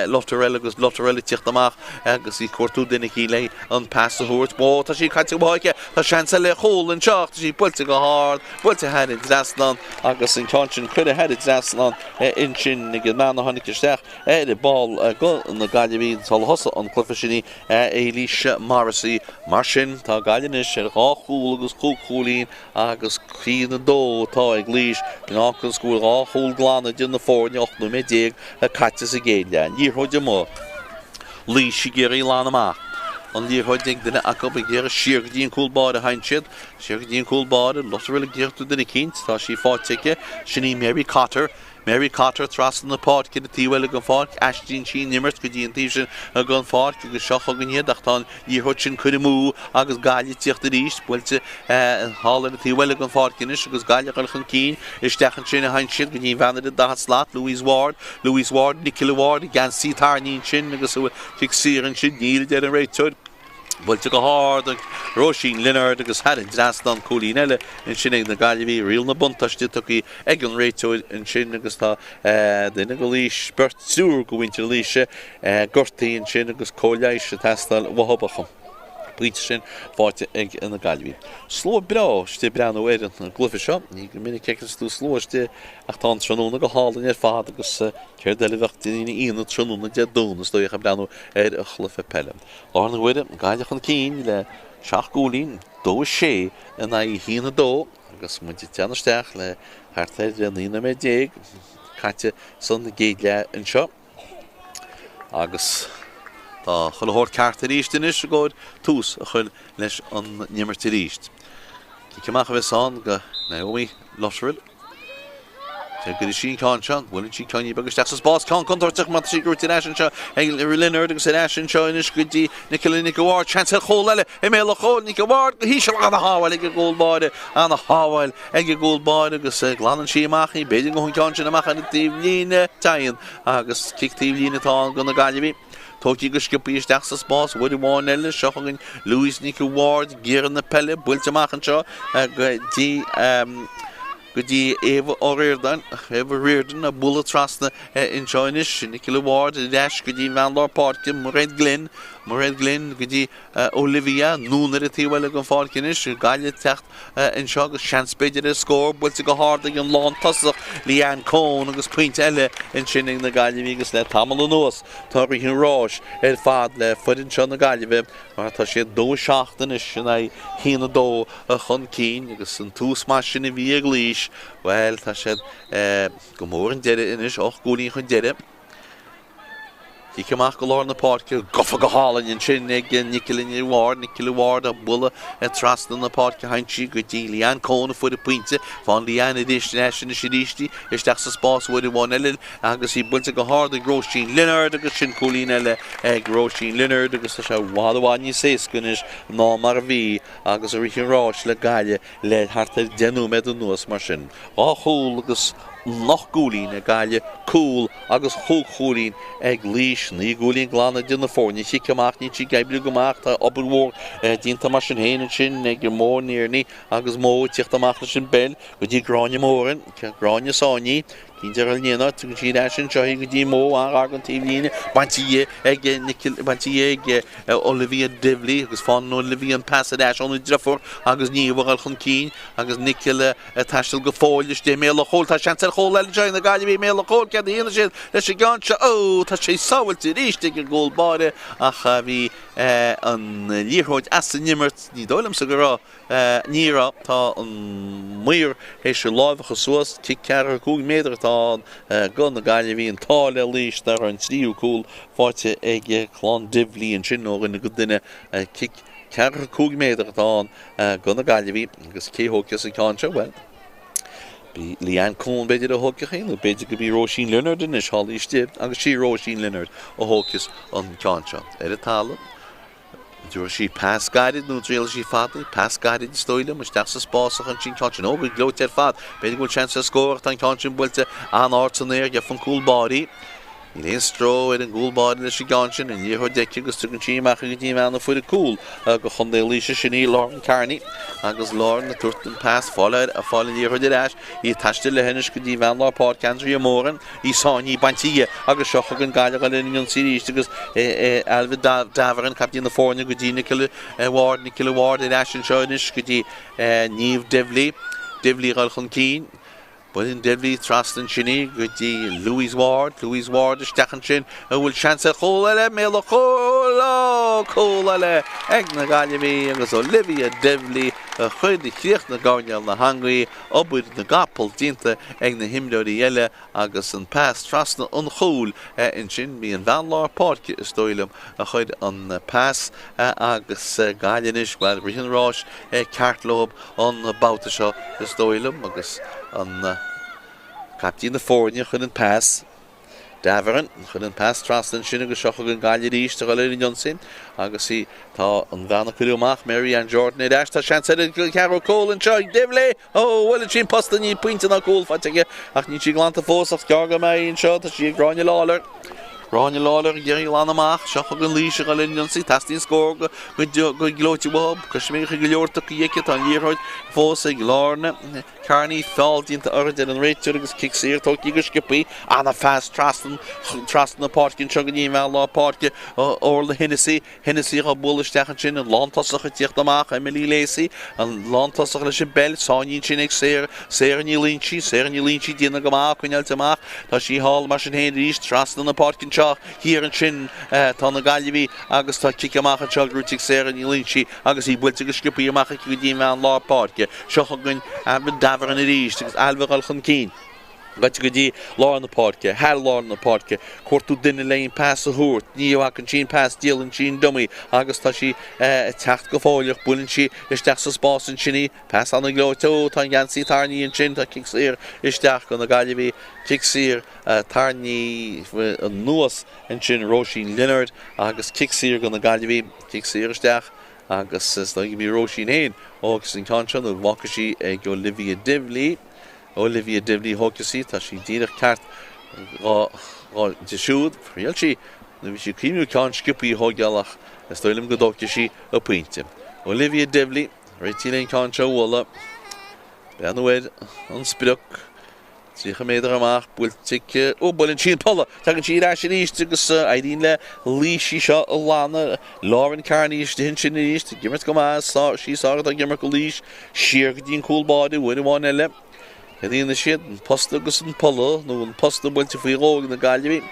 Lutterell agus Lutterell ag tíocht amach agus í ag cuartú duine eicínt le an pas a thabhairt. Ó, tá sí caite uaithi aici. Tá seans eile ar chúl anseo ach tá sí buailte go hard, buailte thar an dtrasnán agus an ceann sin curtha thar an dtrasnán ansin ag an mbean a tháinig isteach. Ar ball do na Gaillimhigh an. Thosaigh an cluiche sin í Éilís Morrissey. Mar sin, tá Gaillimh anois ar dhá chúl agus chúig chúilín agus 1-2 atá ag Laois. Gnách go bhfuil dhá chúl glan idir na foirne 18 nóiméad caite sa gcéad leath. An liathróid amuigh. Laois ag iarraidh í a ghlanadh amach. An liathróid ag duine acu ag iarraidh siar go dtí an cúl báire a théann siad. Siar go dtí an cúl báire. Lutterell ag iarraidh duine eicínt. Tá sí faighte aici. Sin í Mary Cotter. Mary Cotter trasna na páirce ar an taobh eile den pháirc. Aistríonn sí an imirt go dtí an taobh sin den pháirc agus seo chugainn iad ach tá an liathróid sin curtha amú agus Gaillimh ag tíocht arís. Buailte thall ar an taobh eile den pháirc anois agus Gaillimh ag dul chun cinn. Isteach ansin a théann siad go dtí an bhean ar an daichead slat, Louise Ward. Louise Ward, Nicola Ward, geansaí tarraingthe ansin agus an bhfuil cic saor ansin? Níl, a deir an réiteoir. Buailte go hard ag Róisín Lynard agus thar an dtrasnán cúilín eile ansin ag na Gaillimhigh. Riail na buntáiste tugtha ag an réiteoir ansin agus tá duine de Laois, beirt, triúr de mhuintir Laoise gortaithe ansin agus cóir leighis ag teastáil uathu. Pointe sin faighte ag na Gaillimhigh. Slua breá istigh ag breathnú ar an gcluiche seo. Ní go minic a fheiceanns tú slua istigh ach tá an tráthnóna go hálainn ar fad agus céard eile a bheadh daoine a dhéanamh tráthnóna Dé Domhnaigh is dóigh ach ag breathnú ar chluiche peile. Láthair na huaire, Gaillimh chun cinn le seacht gcúilín, 2-6 in aghaidh 1-2 agus muid ag teannadh isteach le thart ar 19 nóiméad caite san gcéad leath anseo. Agus tá chuile shórt ceart arís anois i gcomhair tús a chur leis an imirt arís. Cic amach a bheas ann go Naomi Lutterell. Cé go gcuirfidh sí an ceann seo, buaileann sí ceann beag isteach sa spás, ceann contúirteach mar tá sí gnóite ar ais anseo ag Lynard agus ar ais anseo anois go dtí Nicola Nic an Bhaird, seans ar chúl eile i mbéal an chúil, Nic an Bhaird go híseal, ana-shábháil ag an gcúl báire, ana-shábháil ag an gcúl báire agus glanann sí amach í, b'fhéidir go an ceann sin amach ar an taobh líne, téann agus cic taobh líne atá ann do na Gaillimhigh. Tógtha go sciobtha isteach sa spás uair amháin eile, seo chugainn Louise Nic an Bhaird ag iarraidh na peile, buailte amach anseo go dtí. go dtí Eva O'Riordan, Eva Riordan ag bualadh trasna anseo anois, Nicola Ward ar ais go dtí an bhean lár páirce, Mairéad Glynn, Mairéad Glynn go dtí Olivia, anonn ar an taobh eile den pháirc anois, Gaillimh ag teacht anseo agus seans b'fhéidir ar scór, buailte go hard ag an lántosach Leanne Coen agus pointe eile ansin ag na Gaillimhigh agus le tamall anuas tá rith an ráis ar fad le foireann seo na Gaillimhe mar tá siad 2-7 anois in aghaidh 1-2. chun cinn agus an tús maith sin a bhí ag Laois, bhuel, tá siad go mór chun deiridh anois, 8 gcúilín chun deiridh. Cic amach go lár na páirce, gafa go hálainn ansin ag Nicola Ní Ward, Nicola Ward ag bualadh trasna na páirce, théann sí go dtí Leanne Coen a fuair an pointe, Faigheann Leanne arís ar ais anois arís í, isteach sa spás uair amháin eile agus í buailte go hard ag Róisín Lynard agus sin cúilín eile ag Róisín Lynard agus tá sé i bhfad i bhfad níos éasca anois ná mar a bhí agus i rith an ráis le Gaillimh le thart ar 10 nóiméad anuas mar sin. Dhá chúl agus ocht gcúilín ag Gaillimh, cúl agus chúig chúilín ag Laois, naoi gcúilín glan idir na foirne. Chic amach, níl sí ag oibriú go maith ach tá obair mhór déanta mar sin féin ansin ag Mo Nerney agus Mo ag tíocht amach leis an bpeil go dtí Gráinne Moran, Gráinne Sáinní. Cinnte ar an aon áit, tugann sí ar ais anseo í go dtí Mo an-ghar don taobh líne, bainte dhi ag Nicola, bainte dhi ag Olivia Divilly agus faigheann Olivia an pas ar ais óna deirfiúr agus Niamh ag dul chun cinn agus Nicola ag taisteal go fóill istigh i mbéal an chúil. Tá seans ar chúl eile anseo ag na Gaillimhigh i mbéal an chúil. Céard a dhéanfaidh siad leis an gceann seo? Ó, tá sé sábhailte arís ag an gcúl báire ach bhí an liathróid as an imirt. Ní dóigh liomsa go raibh. Ní raibh. Tá an maor théis a láimh a chur suas. Cic ceathracha cúig méadar atá ann do na Gaillimhigh. An t-ádh le Laois nach raibh an tríú cúl faighte ag clann Divilly ansin ó dhuine go duine. Cic ceathracha cúig méadar atá ann do na Gaillimhigh agus cé thógfas an ceann seo? Bhuel, b'í Leanne Coen b'fhéidir a thógfadh é nó b'fhéidir go b'í Róisín Lynard anois thall istigh agus sí Róisín Lynard a thógfas an ceann seo. Ar an talamh. Tabharfaidh sí pas gairid nó triailfidh sí fada, pas gairid is dóigh liom, isteach sa spás ach ansin ceann sin, ó, go gleoite ar fad. B'fhéidir go bhfuil seans ar scór ach tá an ceann sin buailte an-ard san aer, gheobhaidh an cúl báire í. Níl aon stró ar an gcúl báire leis an gceann sin, an liathróid aici agus tugann sí amach í go dtí an bhean a fuair an cúl do Chontae Laoise, sin í Lauren Carney agus Lauren ag tabhairt an pas, fáil fáil an liathróid ar ais, í ag taisteal léi anois go dtí bhean lár páirce Andrea Moran. Í sáinnithe, bainte dhi agus seo chugainn Gaillimh ar an ionsaí arís agus Ailbhe Davoren, caiptín na foirne, go dtí Nicola Ward, Nicola Ward ar ais anseo anois go dtí Niamh Divilly, Divilly ag dul chun cinn. Buaileann Divilly trasna ansin í go dtí Louise Ward, Louise Ward isteach ansin, an bhfuil seans ar chúl eile, i mbéal an chúil, ó, cúl eile ag na Gaillimhigh agus Olivia Divilly a chuir críoch i gcoirnéal na heangaí, obair na gcapall déanta ag na himreoirí eile agus an pas trasna an chúil ansin, bhí an bhean lár páirce is dóigh liom a chuir an pas agus Gaillimh anois, bhuel, rith an ráis ceart leo an babhta seo is dóigh liom agus an caiptín na foirne a chuir an pas. Davoren a chuir an pas trasna ansin agus seo chugainn Gaillimh arís a dhul ar an ionsaí agus í tá an bhean a cuireadh amach, Mary Ann Jordan ar ais. Tá seans ar an cheathrú cúl anseo ag Divilly! Ó, bhuel ansin posta níl pointe ná cúl faighte aici ach níl sí glanta fós ach gearr go mbeidh anseo tá sí ag Gráinne Lawlor. Gráinne Lawlor ag iarraidh glanadh amach. Seo chugainn Laois a dhul ar an ionsaí. Teastaíonn scór go go gleoite uathu. Coisméig go leor tugtha aici. Tá an liathróid fós ag Lorna Kearney. Feall déanta uirthi deir an réiteoir agus cic saor tógtha go sciobtha. Ana-phas trasna trasna na páirce anseo go dtí an bhean lár páirce Orla Hennessy. Hennessy á bualadh isteach ansin, an lántosach ag tíocht amach, Emily Lacey, an lántosach leis an bpeil, sáinnithe ansin ag Sarah, Sarah Ní Loingsigh, Sarah Ní Loingsigh ag déanamh go maith, coinneáilt amach, tá sí thall mar sin féin arís, trasna na páirce anseo, thiar ansin tá na Gaillimhigh agus tá cic amach anseo gnóite ag Sarah Ní Loingsigh agus í buailte go sciobtha amach aici go dtí an bhean lár páirce. Seo chugainn Ailbhe Davoren arís agus Ailbhe ag dul chun cinn. Gaibhte go dtí lár na páirce, thar lár na páirce, cuartú duine le an pas a thabhairt, ní fhaigheann sí an pas, díolann sí an dummy agus tá sí ag teacht go fóilleach, buaileann sí isteach sa spás ansin í, pas an-ghleoite, ó tá an geansaí tarraingthe ansin, tá cic saor isteach do na Gaillimhigh, cic saor tarraingthe anuas ansin Róisín Leonard agus cic saor do na Gaillimhigh, cic saor isteach agus is dóigh go mb'í Róisín féin a thógfas an ceann seo nó fágfaidh sí ag Olivia Divilly. Olivia Divilly thógfas í, tá sí díreach ceart dhá di siúd. Thriail sí, nó bhí sí ag cuimhniú ceann sciobtha a thóigeáil ach is dóigh liom go dtógfaidh sí a pointe. Olivia Divilly, réitithe le an ceann seo a bhualadh. Breathnú ar an sprioc. 30 méadar amach, buailte aici, ó buaileann sí an polla! Tagann sí ar ais arís agus éiríonn le Laois í seo a ghlanadh. Lauren Kearney istigh ansin arís, ag imirt go maith, sí is fearr atá ag imirt do Laois. Siar go dtí an cúl báire uair amháin eile. Céard a dhéanfaidh siad? An posta agus an polla, nó an posta buailte faoi dhó ag na Gaillimhigh.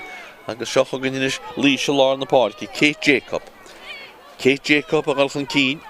Agus seo chugainn anois Laois i lár na páirce. Kate Jacob. Kate Jacob ag dul chun cinn.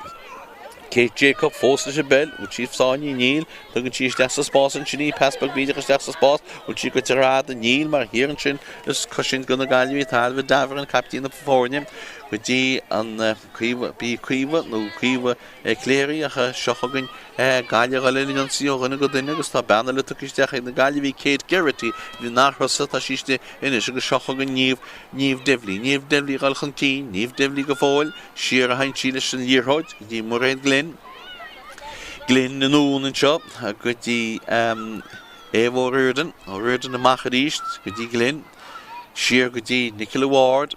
Kate Jacob fós leis an bpeil. Bhfuil sí sáinnithe? Níl. Tugann sí isteach sa spás ansin í. Pas beag bídeach isteach sa spás. Bhfuil sí goite ar fad? Níl, mar thiar ansin is cosaint do na Gaillimhigh. Tá Ailbhe Davoren, caiptín na foirne, go dtí an Caoimhe, b'í Caoimhe nó Caoimhe Cléirigh ach seo chugainn Gaillimh ag dul ar an ionsaí ó dhuine go duine agus tá bean eile tugtha isteach ag na Gaillimhigh, Kate Geraghty, nár thosaigh, tá sí istigh anois agus seo chugainn Niamh, Niamh Divilly, Niamh Divilly ag dul chun cinn, Niamh Divilly go fóill, siar a théann sí leis an liathróid go dtí Mairéad Glynn, Glynn anonn anseo go dtí Eva O'Riordan, O'Riordan amach arís go dtí Glynn, siar go dtí Nicola Ward,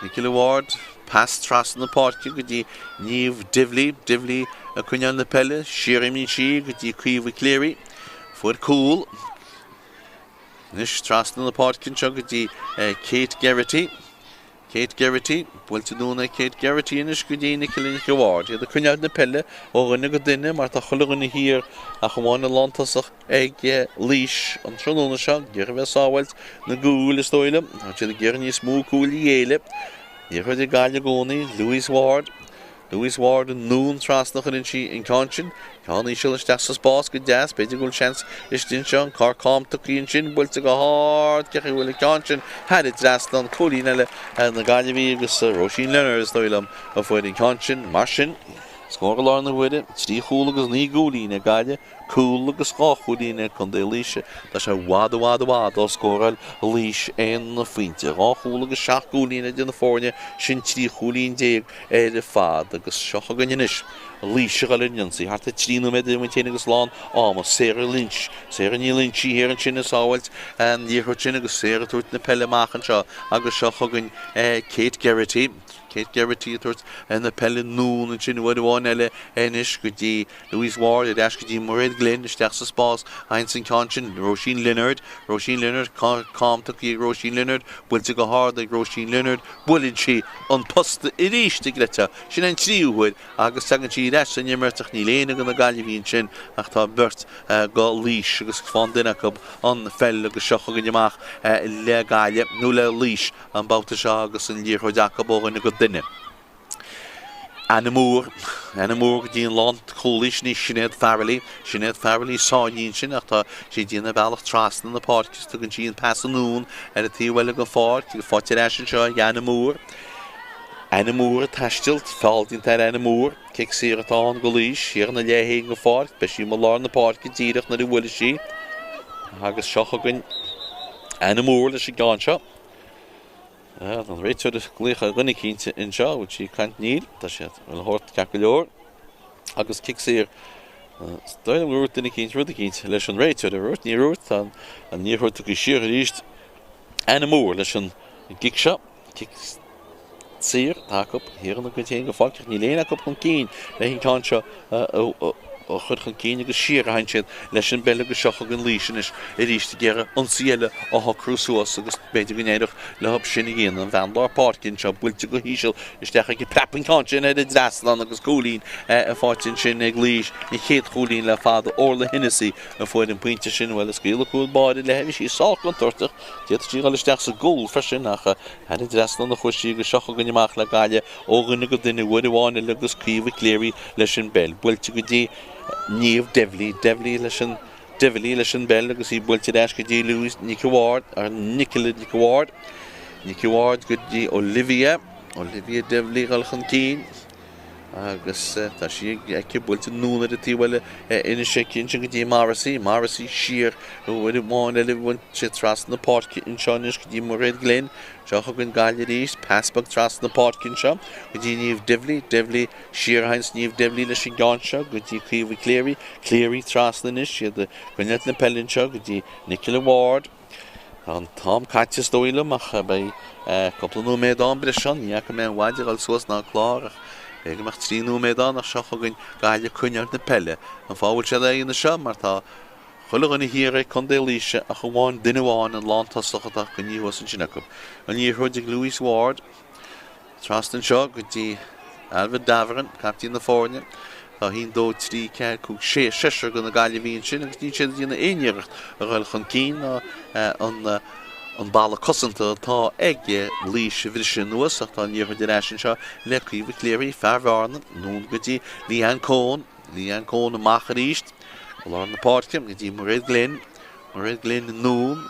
Nicola Ward, pas trasna na páirce go dtí Niamh Divilly, Divilly ag coinneáil na peile, siar imíonn sí go dtí Caoimhe Cleary, fuair cúl. Anois trasna na páirce anseo go dtí Kate Geraghty, Kate Geraghty, buailte anonn ag Kate Geraghty anois go dtí Nicola Nic Ward. Iad ag coinneáil na peile ó dhuine go duine mar tá chuile dhuine thiar ach amháin an lántosach. ag Laois an tráthnóna seo, ag iarraidh a bheith ag sábháilt na gcúil is dóigh liom. Tá siad ag iarraidh níos mó cúil a ghéilleadh. Liathróid ag Gaillimh i gcónaí, Louise Ward. Louise Ward anonn trasna chuireann sí an ceann sin, ceann íseal isteach sa spás go deas, b'fhéidir go bhfuil seans istigh anseo, an carr cam tugtha ansin, buailte go hard, cé chaoi a bhfuil an ceann sin thar an dtrasnán, cúilín eile na Gaillimhí agus Róisín Leonard is dóigh liom a fuair an ceann sin. Mar sin, scór i láthair na huaire, 3 chúl agus 9 gcúilín ag Gaillimh. Cúl agus 2 chúilín ag Contae Laoise. Tá sé i bhfad, i bhfad, i bhfad ó scóráil Laois aon phointe. 2 chúl agus 7 gcúilín idir na foirne, sin 13 chúilín ar fad. Agus seo chugainn anois Laois ag dul ar an ionsaí. Thart ar 3 nóiméad idir muid féin agus lán ama. Sarah Lynch. Sarah Ní Loingsigh thiar ansin ag sábháilt an liathróid sin agus Sarah ag tabhairt na peile amach anseo agus seo chugainn Kate Geraghty. Kate Geraghty ag tabhairt na peile anonn ansin uair amháin eile anois go dtí Louise Ward, ar ais go dtí Mairéad Glynn, isteach sa spás ins an ceann sin, Róisín Lynard, Róisín Lynard, cam tugtha ag Róisín Lynard, buailte go hard ag Róisín Lynard, buaileann sí an posta arís an gcreidfeá, sin an tríú huair agus tagann sí ar ais san imirt ach níl éinne go na Gaillimhigh ansin ach tá beirt go Laois agus faigheann duine acu an pheil agus seo chugainn amach le Gaillimh nó le Laois an babhta seo agus an liathróid acu ó dhuine go duine. Anna Moore, Anna Moore go dtí an lánchúlaí, sin í Sinéad Farrelly, Sinéad Farrelly sáinnithe ansin ach tá sí ag déanamh a bealach trasna na páirce is tugann sí an pas anonn ar an taobh eile den pháirc agus faighte ar ais anseo ag Anna Moore. Anna Moore ag taisteal, feall déanta ar Anna Moore, cic saor atá ann go Laois, thiar ina leath féin den pháirc, beidh sí i lár na páirce díreach nuair a bhuailfidh sí agus seo chugainn Anna Moore leis an gceann seo. Tá an réiteoir ag glaoch ar dhuine eicínt anseo, bhfuil sí ag caint? Níl, tá siad á thabhairt ceart go leor. Agus cic saor. Is dóigh liom gur dhúirt duine eicínt rud eicínt leis an réiteoir, ar dhúirt? Níor dhúirt, tá an liathróid tugtha siar arís. Anna Moore leis an gcic seo, cic saor atá acu thiar ina gcuid féin den pháirc ach níl éinne acu chun cinn leis an ceann seo a chur chun cinn agus siar a théann siad leis an bpeil agus seo chugainn Laois anois arís ag iarraidh ionsaí eile a shocrú suas agus b'fhéidir go n-éireodh leo sin a dhéanamh. An bhean lár páirce anseo buailte go híseal isteach aici. Preab an ceann sin ar an dtrasnán agus cúilín faighte ansin ag Laois, an chéad chúilín le fada. Orla Hennessy a fuair an pointe sin. Bhuel, a scaoileadh cúl báire léi, bhí sí sách contúirteach. D'fhéadfadh sí a dhul isteach sa gcúl freisin ach thar an dtrasnán a chuaigh sí agus seo chugainn amach le Gaillimh ó dhuine go duine uair amháin eile agus Caoimhe Cleary leis an bpeil buailte go dtí Niamh Devley, Devley leis an Devley leis an bpeil agus í buailte ar ais go dtí Louise Nic Ward, or Nicola Nic Ward, Nic Ward go dtí Olivia, Olivia Devley dhul chun cinn agus tá sí aici buailte anonn ar an taobh eile anois aici ansin go dtí Morrissey, Morrissey siar uair amháin eile bhain sé trasna na páirce anseo anois go dtí Mairéad Glynn, Seo chugainn Gaillimh arís, pas beag trasna na páirce anseo go dtí Niamh Divilly, Divilly siar a théanns Niamh Divilly leis an gceann seo go dtí Caoimhe Cleary, Cleary trasna anois, iad ag coinneáilt na peile anseo go dtí Nicola Ward. Tá an t-am caite is dóigh liom ach beidh cúpla nóiméad ann breise ann, ní fhaca mé an mhaide ag dul suas ná an clár ach b'fhéidir go mbeadh 3 nóiméad ann ach seo chugainn Gaillimh ag coinneáilt na peile. An fáth a bhfuil siad á dhéanamh seo mar tá Chuile dhuine thiar ag Contae Laoise ach amháin duine amháin, an lántosach atá coinnithe thuas ansin acu. An liathróid ag Louise Ward trasna anseo go dtí Ailbhe Davoren, caiptín na foirne. Tá 1, 2, 3, 4, 5, 6, seisear de na Gaillimhigh ansin agus níl siad ag déanamh aon iarracht a dhul chun cinn ná an an balla cosanta atá ag Laois a bhriseadh anuas ach tá an liathróid ar ais anseo le Caoimhe Cleary, fear Bhearna, anonn go dtí Leanne Coen. Leanne Coen amach arís go lár na páirce go dtí Mairéad Glynn. Mairéad Glynn anonn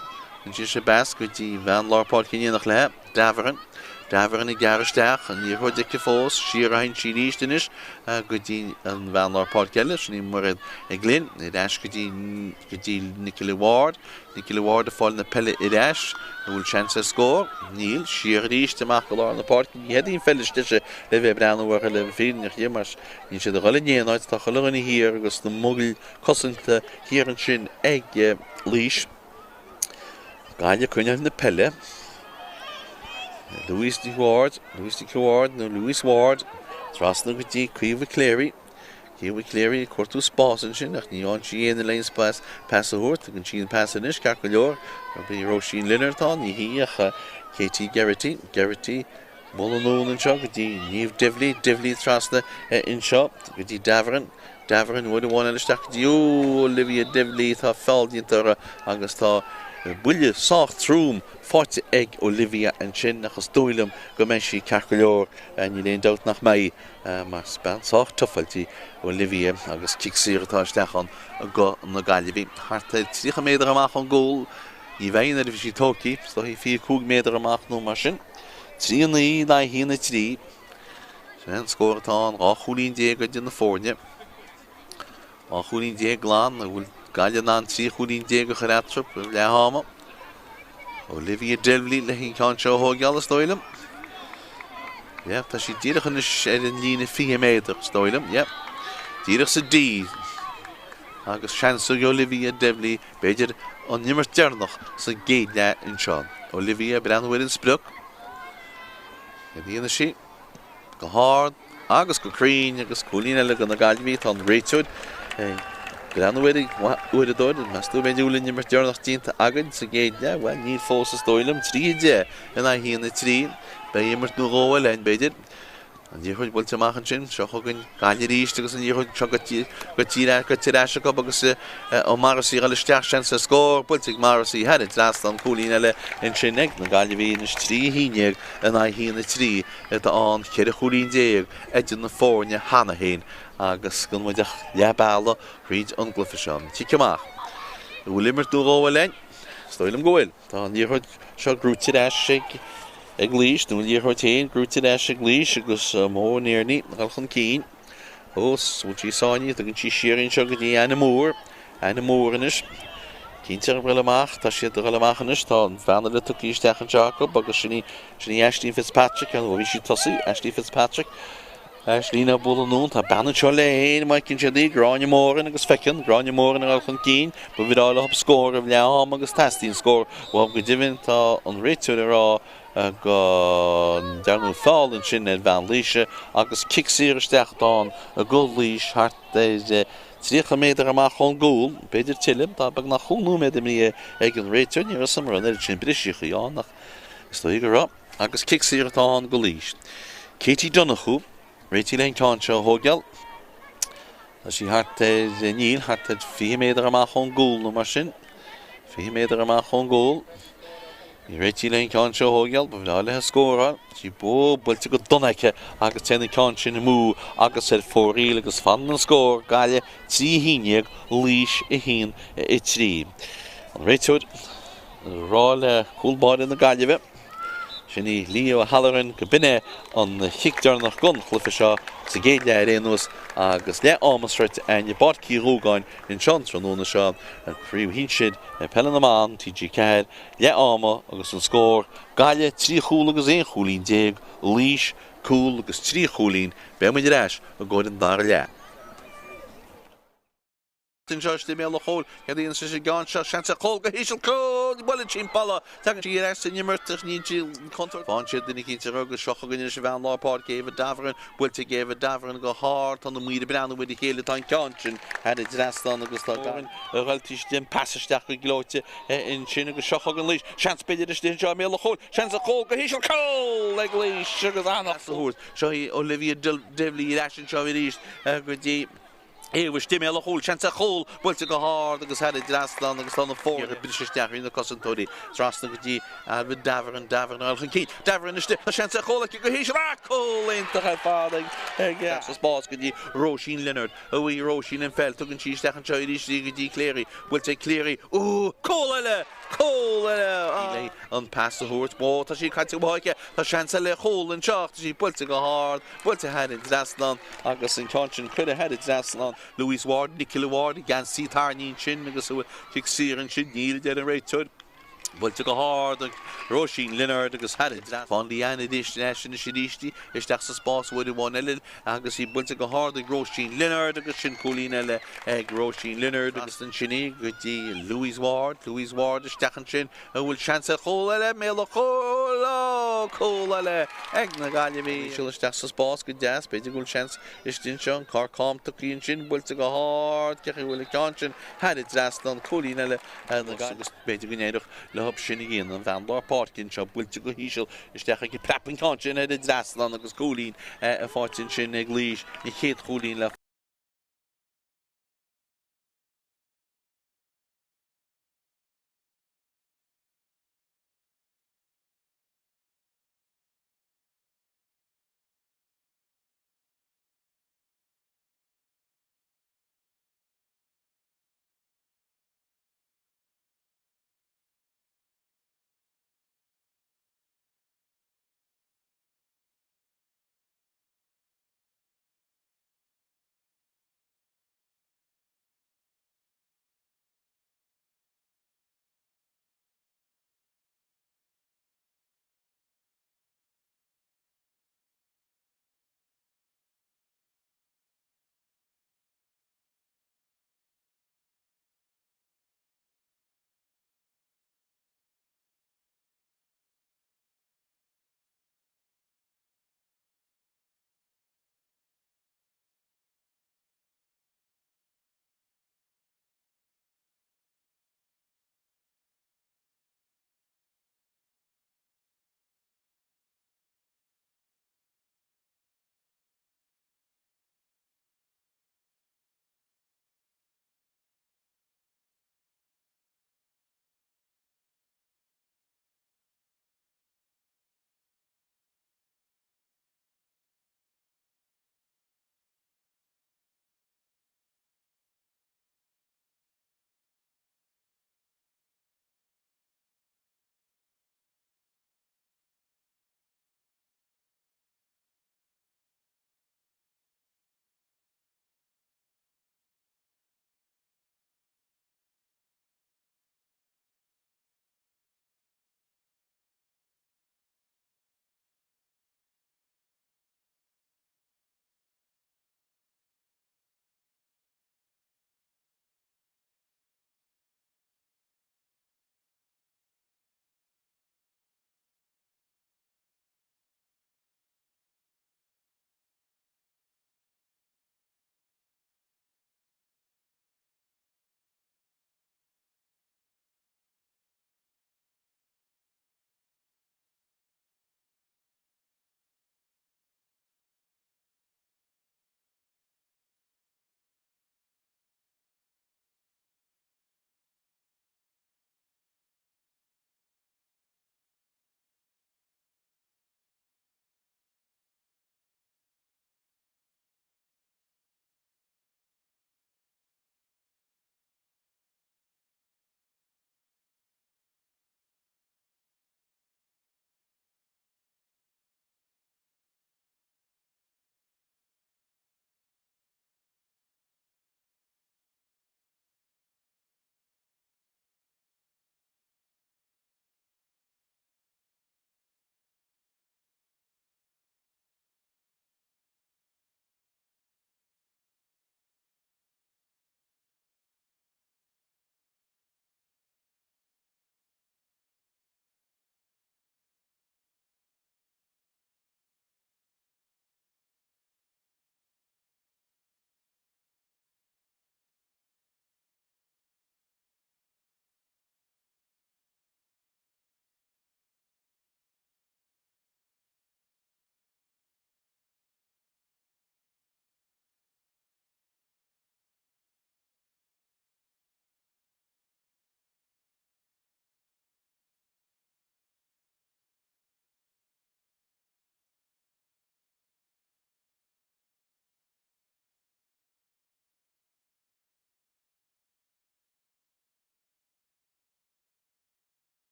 ansin sa bpas go dtí bean lár páirce in éineacht léi, Davoren. Davoren ag gearradh isteach, an liathróid aici fós, siar a théann sí arís anois go dtí an bhean lár páirce eile, sin í Mairéad Glynn, ar ais go dtí go dtí Nicola Ward. Nicola Ward ag fáil na peile ar ais. An bhfuil seans ar scór? Níl. Siar arís amach go lár na páirce. Ní hé an pheil is deise le bheith ag breathnú uirthi le fírinne a rá mar Níl siad ag dul in aon áit, tá chuile dhuine thiar agus na moill cosanta thiar ansin ag Laois. Gaillimh ag coinneáil na peile. Louise Nic Ward, Louise Nic Ward nó Louise Ward trasna go dtí Caoimhe Cleary. Caoimhe Cleary ag cuartú spás ansin ach ní fhaigheann sí éinne le aon spás pas a thabhairt. Tugann sí an pas anois ceart go leor. Gurb í Róisín Lynard atá ann, ní hí ach Katie Geraghty. Geraghty Bualadh anonn anseo go dtí Niamh Divilly, Divilly trasna anseo go dtí Davoren, Davoren uair amháin eile isteach go dtí Olivia Divilly, tá feall déanta uirthi agus tá buille sách trom faighte ag Olivia ansin ach is dóigh liom go mbeidh sí ceart go leor, níl aon dabht nach mbeidh mar is bean sách tufáilte í Olivia agus cic saor atá isteach ann go na Gaillimhigh. Thart ar 30 méadar amach ón gcúl, ní bheidh nuair a bhí sí tógtha, is dóigh 25 méadar amach nó mar sin. 3 9 in aghaidh 1 3. Sin é an scór atá ann, 12 chúilín idir na foirne. 12 chúilín glan, an bhfuil Gaillimh in ann 13 chúilín a chur eatarthu roimh leath ama? Olivia Divilly le an ceann seo a thóigeáil, is dóigh liom. Yeah, tá sí díreach anois ar an líne 20 méadar, is dóigh liom. Yeah. Díreach sa D. Agus seans ag Olivia Divilly B'fhéidir an imirt deireanach sa gcéad leath anseo. Olivia ag breathnú ar an sprioc. Cad a dhéanfaidh sí? Go hard agus go cruinn agus cúilín eile do na Gaillimhigh. Tá an réiteoir ag breathnú ar a uaireadóir. Meas tú an mbeidh an imirt deireanach déanta againn sa gcéad leath? Bhuel, níl fós is dóigh liom. 3, 10 in aghaidh 1, 3. Beidh imirt nó dhó eile ann, b'fhéidir. An liathróid buailte amach ansin. Seo chugainn Gaillimh arís agus an liathróid seo gaibhte ar ais acu agus ó Morrissey ag dul isteach. Seans ar scór buailte ag Morrissey thar an trasnán. Cúilín eile ansin ag na Gaillimhigh anois 3, 11 in aghaidh 1, 3. Atá ann 14 chúilín idir na foirne cheana féin agus gan muid ach leath bealaigh thríd an gcluiche seo. An cic amach. An bhfuil imirt nó dhó eile ann? Is dóigh liom go bhfuil. Tá an liathróid seo gnóite ar ais ag ag Laois, nó an liathróid féin gnóite ar ais ag Laois agus Maureen Nerney ag dul chun cinn. Ós, bhfuil sí sáinnithe, tugann sí siar anseo go dtí Anna Moore. Anna Moore anois. Cinnte ag dul amach, tá siad ag dul amach anois, tá an bhean eile tugtha isteach anseo acu agus sin í, sin í Ashleen Fitzpatrick, nó bhí sí tosaí, Ashleen Fitzpatrick. Ashleen á bualadh anonn, tá bean anseo léi féin, má fheiceann siad í, Gráinne Moran agus feiceann, Gráinne Moran ag dul chun cinn, ba bhreá leo scór roimh leath ama agus teastaíonn scór uathu go deimhin, tá an réiteoir ag rá go ndearnadh feall ansin ar bhean Laoise agus cic saor isteach atá ann do Laois thart ar 30 méadar amach ón gcúl, b'fhéidir tuilleadh. Tá beagnach chúig nóiméad imithe ag an réiteoir. Ní raibh a fhios agam an raibh an oiread sin briseachaí ann ach is dóigh go raibh. Agus cic saor atá ann do Laois. Katie Donoghue réitithe le an ceann seo a thógáil. Tá sí thart ar, níl, thart ar 20 méadar amach ón gcúl nó mar sin. 20 méadar amach ón gcúl. Í réitithe le an ceann seo a thógáil, ba bhreá léi scóráil. Sí bó buailte go dona aici agus téann an ceann sin amú agus ar fóraoil agus fanann an scór, Gaillimh 3 1 déag, Laois 1 3. An réiteoir ag rá le cúl báire na Gaillimhe. Sin í Leah O'Halloran go b'in é an chic deireanach den chluiche seo sa gcéad leath ar aon nós agus leath ama sroichte againn i bPáirc Uí Dhúgáin anseo an tráthnóna seo, Craobh Shinsir Peile na mBan, TG4, leath ama agus an scór, Gaillimh 3 chúl agus 11 chúilín, Laois cúl agus 3 chúilín. Beidh muid ar ais i gcomhair an dara leath. Anseo istigh i mbéal an chúil. Céard a dhéanann sise an gceann seo? Seans ar chúl go híseal. Cúl! Buaileann sí an balla. Tagann sí ar ais san imirt ach níl sí in contúirt. Faigheann siad duine eicínt ar agus seo chugainn anois an bhean lár páirce, Eva Davoren. Buailte ag Eva Davoren go hard. Tá na maoir ag breathnú ar a chéile. Tá an ceann sin thar an dtrasnán agus tá Davoren ag dul tar éis an pas isteach go gleoite ansin agus seo chugainn Laois. Seans b'fhéidir istigh anseo i mbéal an chúil. Seans ar chúl go híseal. Cúl ag Laois agus an-pas a thabhairt. Seo í Olivia Divilly ar ais anseo arís go dtí Eva istigh i mbéal an chúil, seans ar chúl, buailte go hard agus thar an dtrasnán agus tá na foirne ag briseadh isteach thrí na cosantóirí trasna go dtí Ailbhe Davoren, Davoren ag dul chun cinn, Davoren istigh, tá seans ar chúl aici go híseal, ah cúl iontach ar fad ag ag sa spás go dtí Róisín Leonard, uaidh Róisín an pheil, tugann sí isteach anseo arís í go dtí Cleary, buailte ag Cleary, ooh cúl eile, cúl eile, ah. An pas a thabhairt, ó tá sí caite uaithi aici, tá seans eile ar chúl anseo ach tá sí buailte go hard. Buailte thar an dtrasnán agus an ceann sin curtha thar an dtrasnán. Louise Ward, Nicola Ward, an geansaí tarraingthe ansin agus an bhfuil cic saor ansin? Níl, a deir an réiteoir. Buailte go hard ag Róisín Leonard agus thar an dtrasnán. Faigheann Leanne arís ar ais anois arís í isteach sa spás uair amháin eile agus í buailte go hard ag Róisín Leonard agus sin cúilín eile ag Róisín Leonard agus ansin í go dtí Louise Ward. Louise Ward isteach ansin An bhfuil seans ar chúl eile? I mbéal an chúil! Ó! Cúl eile ag na Gaillimhigh. Siúl isteach sa spás go deas. B'fhéidir go bhfuil seans istigh anseo. An carr cam tugtha ansin. Buailte go hard. Cé chaoi a bhfuil an ceann sin thar an dtrasnán. Cúilín eile ag na Gaillimhigh. Agus b'fhéidir go n-éireodh leo sin a dhéanamh. An bhean lár páirce anseo buailte go híseal isteach aici. Preab an ceann sin ar an dtrasnán agus cúilín faighte ansin ag Laois. An chéad chúilín le.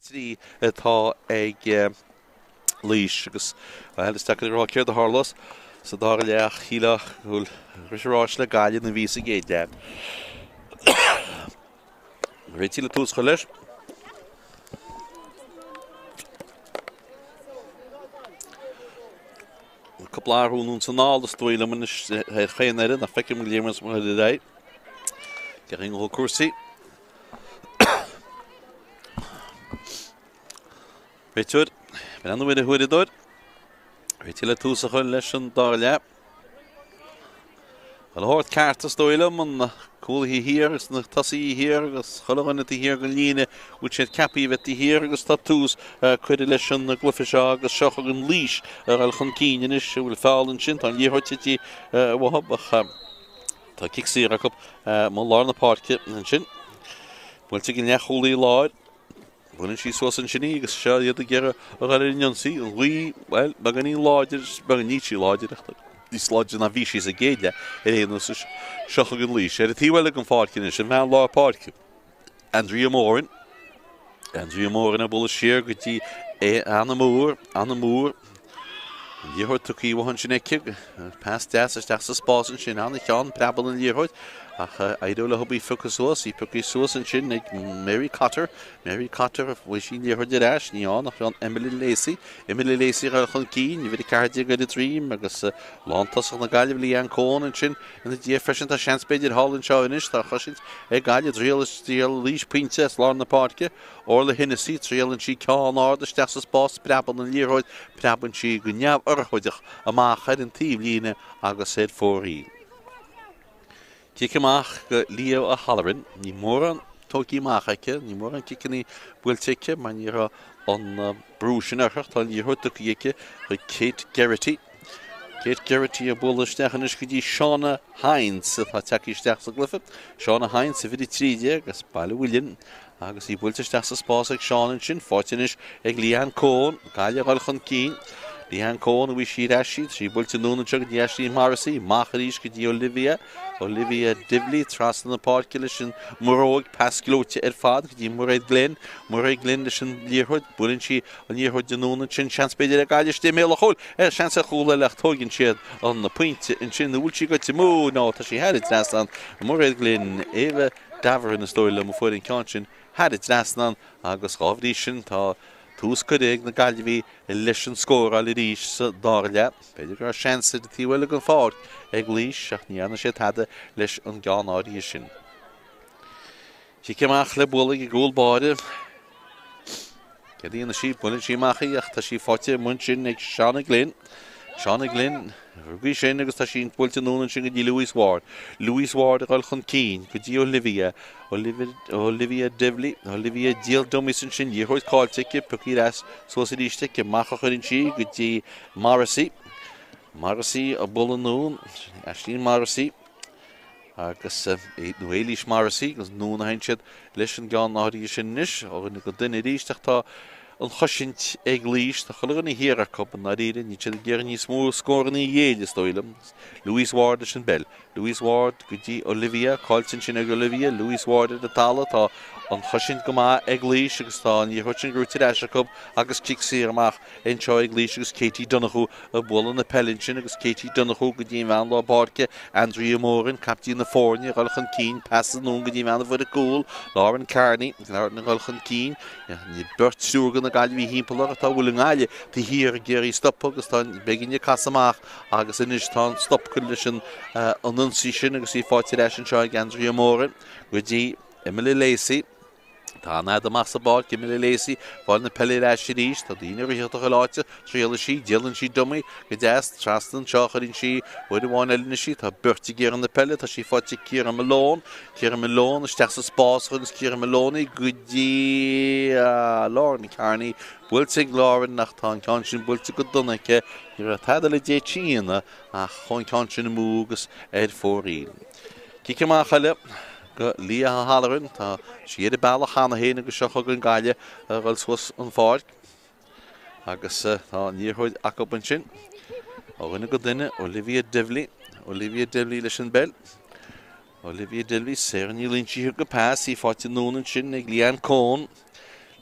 3 atá ag Laois agus, bhuel, is deacair a rá céard a tharlós sa dara leath ach shílfeá go bhfuil rith ráis le Gaillimh ná a bhí sa gcéad leath. Réitigh le tús a chur leis. Cúpla athrú anonn is anall is dóigh liom anois ar chaon fhoireann ach feicim go léir mar ar aghaidh. Cén chaoi a bhfuil cúrsaí. Réiteoir, breathnú ar a huaireadóir. Réitigh le tús a chur leis an dara leath. An shórt ceart is dóigh liom, an cúlaithe thiar agus na tosaithe thiar agus chuile dhuine taobh thiar den líne, bhfuil siad ceaptha a bheith taobh thiar agus tá tús curtha leis an gcluiche seo agus seo chugainn Laois ag dul chun cinn anois, an bhfuil feall ansin, tá an liathróid tite uathu ach tá cic saor acu i lár na páirce ansin. Buailte ag an leathchúlaí láir. Buaileann sí suas ansin í agus seo iad ag iarraidh a dhul ar an ionsaí. An ghaoth, bhuel, beagáinín láidir, beagán, níl sí láidir ach níos láidre ná bhí sí sa gcéad leath ar aon nós. Seo chugainn Laois. Ar an taobh eile den pháirc anois, an bhean lár páirce, Andrea Moran. Andrea Moran ag bualadh siar go dtí Anna Moore, Anna Moore. An liathróid tugtha uaithi ansin aici. Pas deas isteach sa spás ansin. An-cheann, preabann an liathróid ach éireoidh leo í a phiocadh suas. Í pioctha suas ansin ag Mary Cotter. Mary Cotter, bhfuair sí an liathróid ar ais. Ní ann ach bhí Emily Lacey. Emily Lacey ag dul chun cinn, uimhir 14 ar a droim agus lántosach na Gaillimhe Leanne Coen ansin ina diaidh freisin. Tá seans b'fhéidir thall anseo anois. Tá cosaint ag Gaillimh. Triail Laois pointe as lár na páirce. Orla Hennessy, Triaileann sí ceann ard isteach sa spás, preabann an liathróid, preabann sí go neamhurchóideach amach ar an taobhlíne agus ar fóraoil. Cic amach go Leah O'Halloran. Ní mórán tógtha amach aici, ní mórán ciceanna buailte aici mar ní raibh an brú sin uirthi. Tá an liathróid tugtha aici chuig Kate Geraghty. Kate Geraghty ag bualadh isteach anois go dtí Shauna Hynes atá tagtha isteach sa gcluiche. Shauna Hynes, uimhir 13 as Baile Mhuilinn agus í buailte isteach sa spás ag Shauna ansin. Faighte anois ag Leanne Coen. Gaillimh ag dul chun cinn. Leanne Coen a bhí sí ar ais í. Tá sí buailte anonn anseo go dtí Ashley Morrissey. Amach arís go dtí Olivia. Olivia Divilly trasna na páirce leis an mbarróg. Pas gleoite ar fad go dtí Mairéad Glynn. Mairéad Glynn leis an liathróid. Buaileann sí an liathróid anonn ansin. Seans b'fhéidir ag Gaillimh istigh i mbéal an chúil. Seans ar chúl eile ach tóigeann siad an pointe ansin. An bhfuil sí goite amú? Nó tá sí thar an trasnán. Mairéad Glynn, Eva Davoren is dóigh liom a fuair an ceann sin thar an trasnán agus dhá bhrí sin tá tús curtha ag na Gaillimhigh leis an scóráil arís sa dara leath. B'fhéidir go raibh seans ar an taobh eile den pháirc ag Laois ach ní dhearna siad tada leis an gceann áirithe sin. Cic amach le bualadh ag an gcúl báire. Céard a dhéanfaidh sí? Buaileann sí amach í ach tá sí faighte amuigh ansin ag Shauna Glynn. Shauna Glynn, rug í sin agus tá sí buailte anonn ansin go dtí Louise Ward. Louise Ward ag dul chun cinn go dtí Olivia. Olivia, Olivia Divilly, Olivia díol dummies ansin, liathróid caillte aici, pioctha ar ais suas arís aici, amach a chuireann sí go dtí Morrissey. Morrissey ag bualadh anonn, Aisling Morrissey. Agus nó Éilís Morrissey agus anonn a théann siad leis an gceann áirithe sin anois, ó dhuine go duine arís ach tá an chosaint ag Laois, tá chuile dhuine thiar acu i ndáiríre, níl siad ag iarraidh níos mó scóranna a ghéilleadh is dóigh liom. Louise Ward leis an bpeil. Louise Ward go dtí Olivia, caillte ansin ag Olivia, Louise Ward ar an talamh, tá an chosaint go maith ag Laois agus tá an liathróid sin gnóite ar ais acu agus cic saor amach anseo ag Laois agus Katie Donoghue ag bualadh na peile ansin agus Katie Donoghue go dtí an bhean lár páirce, Andrea Moran, caiptín na foirne, ag dul chun cinn, pas anonn go dtí an bhean a fuair an cúl, Lauren Carney, Lauren ag dul chun cinn, beirt triúr de na Gaillimhigh thimpeall uirthi, tá a bhfuil i nGaillimh taobh thiar ag iarraidh stopadh agus tá beagán ag casadh amach agus anois tá an stop curtha leis an ionsaí sin agus í faighte ar ais anseo ag Andrea Moran go dtí Emily Lacey. Tá an fhead amach sa bpáirc, Emily Lacey, fáil na peile ar ais arís. Tá daoine ag ritheacht chuile áit. Triaileann sí, déanann sí dummy go deas. Trasna anseo a chuireann sí uair amháin eile anois í. Tá beirt ag iarraidh na peile. Tá sí faighte ag Ciara Malone. Ciara Malone isteach sa spás a chuireanns Ciara Malone í go dtí Lauren Carney. Buailte ag Lauren ach tá an ceann sin buailte go dona aici. Ní raibh tada le d'fhéadfadh sí a dhéanamh ach chuaigh an ceann sin amú agus ar fóraoil. Cic amach eile go Leah O'Halloran. Tá sí ar an bealach cheana féin agus seo chugainn Gaillimh ag dul suas an pháirc agus tá an liathróid acu ansin. Ó dhuine go duine, Olivia Divilly. Olivia Divilly leis an bpeil. Olivia Divilly, Sarah Ní Loingsigh go pas, í faighte anonn ansin ag Leanne Coen.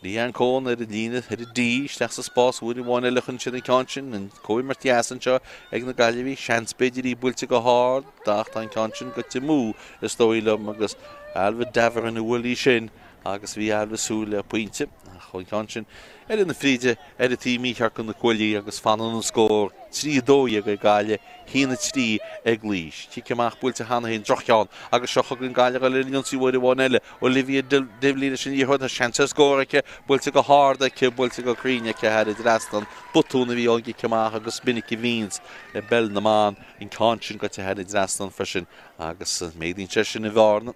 Leanne Coen ar an líne, ar an D, isteach sa spás uair amháin eile chun sin an ceann sin, an comhimirt dheas anseo ag na Gaillimhigh, seans b'fhéidir í buailte go hard ach tá an ceann sin goite amú is dóigh liom agus Ailbhe Davoren a bhuail í sin agus bhí Ailbhe ag súil le pointe ach an ceann sin ar na fríde ar an taobh mícheart de na cuaillí agus fanann an scór 3 12 ag Gaillimh 1 3 ag Laois. Cic amach buailte cheana féin, droch-cheann agus seo chugainn Gaillimh ar an ionsaí uair amháin eile. Olivia Divilly leis an liathróid, tá seans ar scór aici, buailte go hard aici, buailte go cruinn aici thar an dtrasnán. Botún a bhí ón gcic amach agus is minic a bhíonns i bpeil na mban an ceann sin goite thar an dtrasnán freisin agus méadaíonn sé sin an bhearna.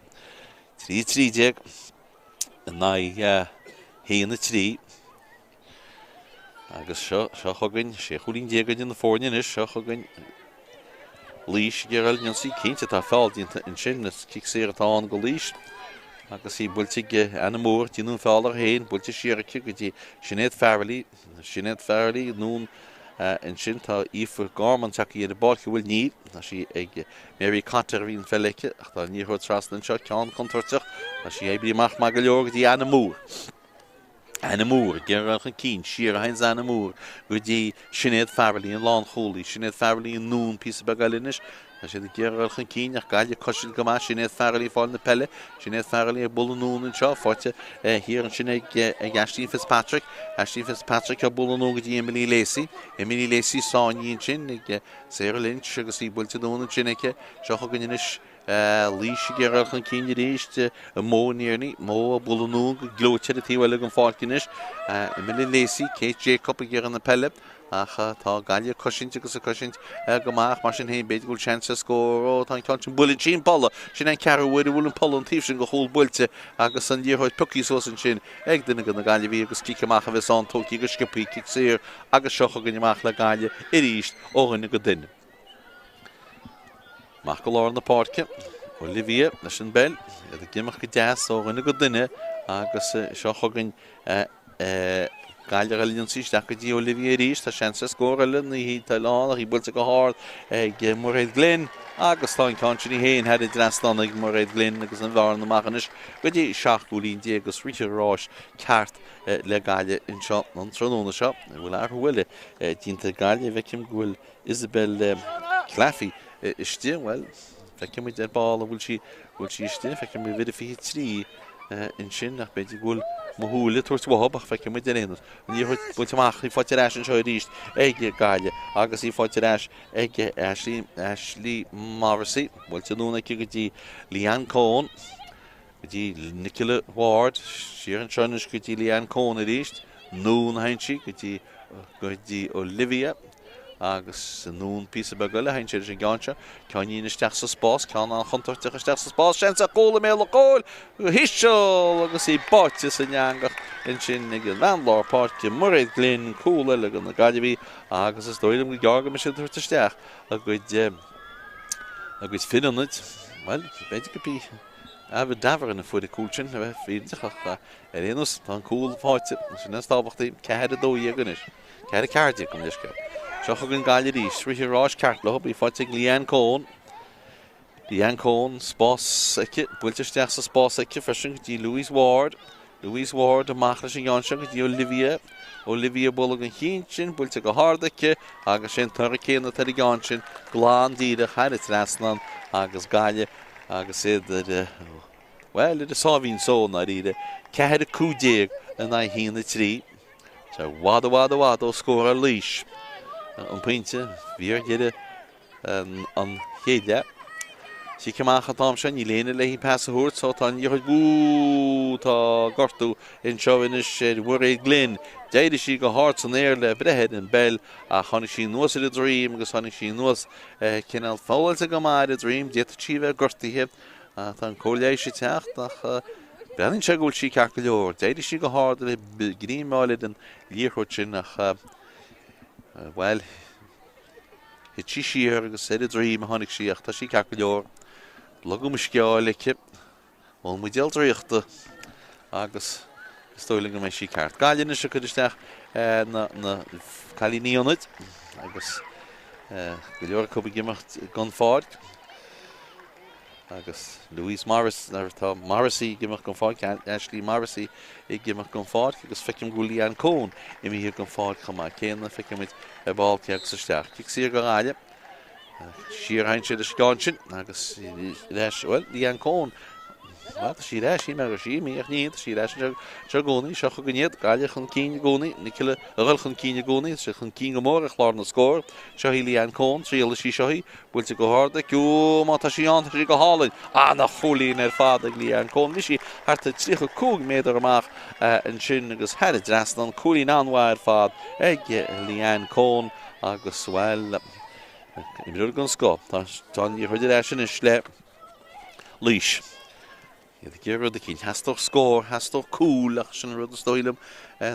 3 13 in aghaidh 1 3. Agus seo, seo chugainn, 16 chúilín idir na foirne anois, seo chugainn Laois ag iarraidh an ionsaí. Cinnte tá feall déanta ansin, is cic saor atá ann go Laois. Agus í buailte ag Anna Moore, déanadh an feall uirthi féin, buailte siar aici go dtí Sinéad Farrelly. Sinéad Farrelly anonn ansin, tá Aoife Gorman tagtha ar an bpáirc, an bhfuil? Níl, tá sí ag Mary Cotter a bhí an pheil aici, ach tá an liathróid trasna anseo, ceann contúirteach, tá sí oibrithe amach maith go leor go dtí Anna Moore. Anna Moore ag iarraidh dul chun cinn, siar a théanns Anna Moore go dtí Sinéad Farrelly, an lánchúlaí. Sinéad Farrelly anonn píosa beag eile anois. Tá siad ag iarraidh dul chun cinn ach Gaillimh ag cosaint go maith. Sinéad Farrelly ag fáil na peile. Sinéad Farrelly ag bualadh anonn anseo, faighte thiar ansin ag ag Aisling Fitzpatrick. Aisling Fitzpatrick ag bualadh anonn go dtí Emily Lacey. Emily Lacey sáinnithe ansin ag Sarah Lynch agus í buailte anonn ansin aici. Seo chugainn anois Laois ag iarraidh dul chun cinn arís. Mo Nearney, Mo ag bualadh anonn go gleoite ar an taobh eile den pháirc anois. Emily Lacey, Kate Jacob ag iarraidh na peile ach tá Gaillimh ag cosaint agus ag cosaint go maith ach mar sin féin b'fhéidir go bhfuil seans ar scór. Ó tá an ceann sin buaileann sí an polla. Sin an ceathrú uair a bhfuil an polla an taobh sin de chúl buailte agus an liathróid pioctha suas ansin ag duine de na Gaillimhigh agus cic amach a bheas ann tógtha go sciobtha, cic saor agus seo chugainn amach le Gaillimh arís ó dhuine go duine. Amach go lár na páirce, Olivia leis an bpeil, iad ag imeacht go deas ó dhuine go duine agus seo chugainn Gaillimh ar an ionsaí isteach go dtí Olivia arís. Tá seans ar scór eile, ní hí tá lán ach í buailte go hard ag Mairéad Glynn agus tá an ceann sin í féin thar an dtrasnán ag Mairéad Glynn agus an bhearna amach anois go dtí 17 gcúilín agus rith an ráis ceart le Gaillimh anseo an tráthnóna seo. An bhfuil athrú eile déanta ag Gaillimh? Feicim go bhfuil Isabel Claffey istigh, bhuel, feicfidh muid ar ball an bhfuil sí, bhfuil sí istigh, feicim uimhir a 23 ansin, ach b'fhéidir go bhfuil mo shúile ag tabhairt uathu, ach feicfidh muid ar aon nós. An liathróid buailte amach, í faighte ar ais anseo arís ag Gaillimh agus í faighte ar ais ag Ashley, Ashley Morrissey, buailte anonn aici go dtí Leanne Coen, go dtí Nicola Ward, siar anseo anois go dtí Leanne Coen arís, anonn a théann sí go dtí, go dtí Olivia agus anonn píosa beag eile a théann sí leis an gceann seo, ceainnín isteach sa spás, ceann an-chontúirteach isteach sa spás, seans ar chúl i mbéal an chúil, go híseal agus í báite san eangach ansin ag an bhean lár páirce, Mairéad Glynn, cúl eile do na Gaillimhigh agus is dóigh liom gur gearr go mbeidh siad ag tabhairt isteach a gcuid, a gcuid fir ionaid, bhuel, b'fhéidir go bí. Ava Davoren a fuair an cúl sin, a bheith fírinneach ach ar aon nós tá an cúl faighte, sin is tábhachtaí, 4 12 anois. 4 14 gabh mo leithscéal. Seo chugainn Gaillimh arís, rith an ráis ceart leo, í faighte ag Leanne Coen. Leanne Coen, spás aici, buailte isteach sa spás aici freisin go dtí Louise Ward. Louise Ward amach leis an gceann seo go dtí Olivia. Olivia bualadh an chinn sin, buailte go hard aici agus sé an toradh céanna atá ar an gceann sin, glan díreach thar an trasnán agus Gaillimh agus iad ar, bhuel, ar a sáimhín só i ndáiríre, 4 15 in aghaidh 1 3. Tá i bhfad, i bhfad, i bhfad ó scóráil Laois an pointe, bhí ar dheireadh an chéad leath. Cic amach an t-am seo, níl éinne léi pas a thabhairt so tá an liathróid, Ooh, tá gortú anseo anois ar Mhairéad Glynn. D'éirigh sí go hard san aer le breith ar an bpeil ach tháinig sí anuas ar a droim agus tháinig sí anuas cineál fabhláilte go maith ar a droim. D'fhéadfadh sí a bheith gortaithe. Tá an cóir leighis ag teacht ach breathnaíonn sé go bhfuil sí ceart go leor. D'éirigh sí go hard le greim a fháil ar an liathróid sin ach, bhuel, Thit sí siar agus ar a droim a tháinig sí ach tá sí ceart go leor. Logam uisce á fháil aici ón mbuidéal draíochta agus is dóigh liom go mbeidh sí ceart. Gaillimh anois ag cur isteach na cailíní ionaid agus go leor acu ag imeacht den pháirc. Agus Louise Morris, nuair atá Morrissey ag imeacht den pháirc, Ashley Morrissey ag imeacht den pháirc agus feicim go bhfuil Leanne Coen imithe den pháirc chomh maith céanna, feicimid ar ball cé agus isteach. Cic saor do Ghaillimh. Siar a théann siad leis an gceann sin agus ar ais, bhuel, Leanne Coen, bhuel, tá sí ar ais, shíl mé go raibh sí imithe ach níl, tá sí ar ais anseo i gcónaí, seo chugainn iad, Gaillimh chun cinn i gcónaí, Nicola a dhul chun cinn i gcónaí, tá siad chun cinn go mór ar chlár na scór. Seo í Leanne Coen, triailfidh sí seo í, Buailte go hard aici. Ó, má tá sí ann, tá sí go hálainn. Ana-chúilín ar fad ag Leanne Coen. Bhí sí thart ar 35 méadar amach ansin agus thar an dtrasnán. Cúilín an-mhaith ar fad ag Leanne Coen agus, bhuel, imreoir den scoth. Tá an liathróid ar ais anois le Laois. Iad ag iarraidh rud eicínt. Theastódh scór, theastódh cúl ach sin an rud is dóigh liom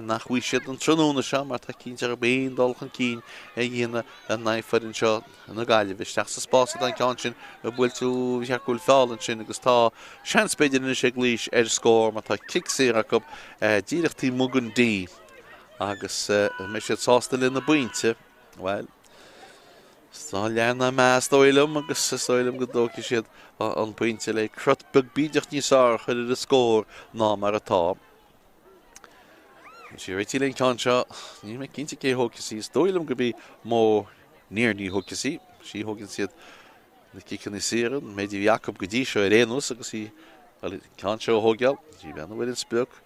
nach bhfaighidh siad an tráthnóna seo mar tá cinnte gurb aon dul chun cinn a dhéanamh in aghaidh foireann seo na Gaillimhe. Isteach sa spás atá an ceann sin buailte ba cheart go bhfuil feall ansin agus tá seans b'fhéidir anois ag Laois ar scór mar tá cic saor acu díreach taobh amuigh den D agus an mbeidh siad sásta lena bpointe? Bhuel. Tá leath ná meath is dóigh liom agus is dóigh liom go dtógfaidh siad an pointe le crot beag bídeach níos fearr a chur ar an scór ná mar atá. Tá sí réitithe le an ceann seo. Níl mé cinnte cé a thógfas í. Is dóigh liom gurb í Mo Nearney a thógfas í. Sí a thógann siad na ciceanna saora, an méid a bhí acu go dtí seo ar aon nós agus í an ceann seo a thógáil. Sí ag breathnú ar an sprioc.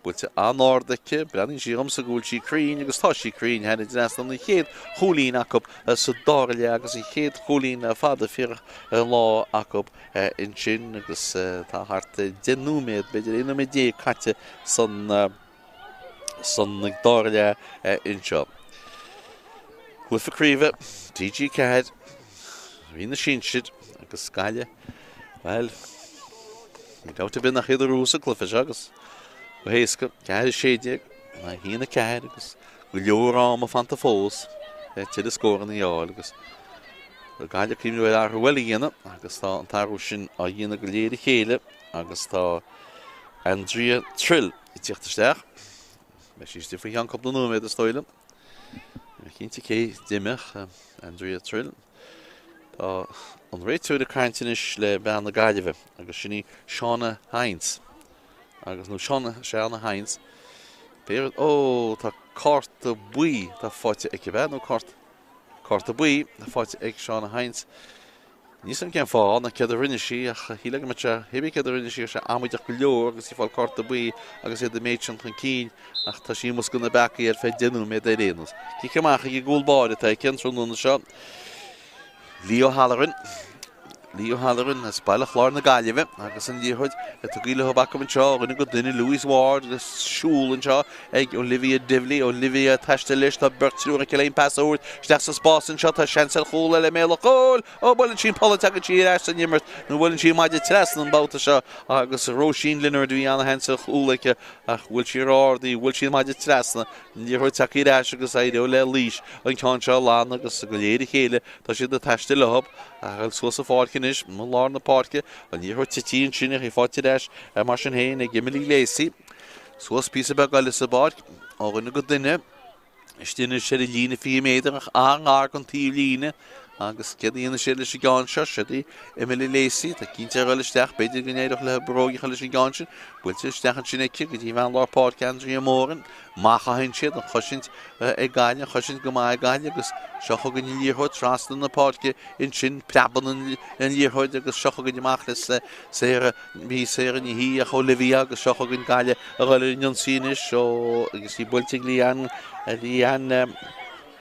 Buailte an-ard aici. Breathnaíonn sí dhomsa go bhfuil sí cruinn agus tá sí cruinn thar an dtrasnán. An chéad chúilín acu sa dara leath agus an chéad chúilín fada fíorach ar an lá acu ansin agus tá thart ar 10 nóiméad, b'fhéidir 11 nóiméad caite san san dara leath anseo. Cluiche Craoibhe TG4, Roinn na Sinsir agus Gaillimh, bhuel, ní dabht ar bith nach iad a ghnóthós an cluiche seo agus go héasca, 4 16, 1 4 agus go leor ama fanta fós le tuilleadh scóranna a fháil agus tá Gaillimh ag cuimhneamh ar athrú eile a dhéanamh agus tá an t-athrú sin á dhéanamh go léir a chéile agus tá Andrea Trill ag tíocht isteach. Beidh sí istigh faoi cheann cúpla nóiméad is dóigh liom. Níl mé cinnte cé d'imigh, Andrea Trill. Tá an réiteoir ag caint anois le bean na Gaillimhe agus sin í Shauna Hynes. Agus nó Shauna, Shauna Hynes. Pé rud, ó, tá cárta buí atá faighte aici, ab ea? Nó cárta, cárta buí faighte ag Shauna Hynes. Níl 'fhios a'm cén fáth ná céard a rinne sí ach shíl go mbeadh sé, cibé céard a rinne sí, bhí sé amaideach go leor agus í ag fáil cárta buí agus iad an méid sin chun cinn ach tá sí i mbosca na bpeacaí ar feadh 10 nóiméad ar aon nós. Cic amach ag an gcúl báire atá aici an tráthnóna seo. Lee O'Halloran. Lee O'Halloran as Baile Chláir na Gaillimhe agus an liathróid tugtha leo acu anseo, ó dhuine go duine, Louise Ward agus siúl anseo ag Olivia Divilly. Olivia ag taisteal leis, tá beirt triúr aici le pas a thabhairt isteach sa spás anseo, tá seans ar chúl eile i mbéal an chúil! Ó, buaileann sí an polla, tagann sí ar ais san imirt, nó buaileann sí an maide trasna an babhta seo agus Róisín Leonard, bhí ana-sheans ar chúl aici ach bhuail sí ró-ard í, bhuail sí an maide trasna, an liathróid tagtha ar ais agus éireoidh le Laois an ceann seo a ghlanadh agus go léir a chéile tá siad ag taisteal leo ag dul suas an pháirc anois, i lár na páirce, an liathróid tite ansin ach í faighte ar ais mar sin féin ag Emily Lacey. Suas píosa beag eile sa bpáirc, ó dhuine go duine, istigh anois ar an líne 20 méadar ach an-ghar don taobh líne agus céard a dhéanfaidh siad leis an gceann seo? Siod í Emily Lacey, tá cinnte ag dul isteach, b'fhéidir go n-éireodh léi bróg a chur leis an gceann sin. Buailte isteach ansin aici go dtí bhean lár páirce Andrea Moran. Amach a théann siad, an chosaint ag Gaillimh, an chosaint go maith ag Gaillimh agus seo chugainn an liathróid trasna na páirce ansin, preabann an liathróid agus seo chugainn amach le Sarah Bhí Sarah ní hí ach Olivia agus seo chugainn Gaillimh ag dul ar an ionsaí anois ó agus í buailte ag Leanne Leanne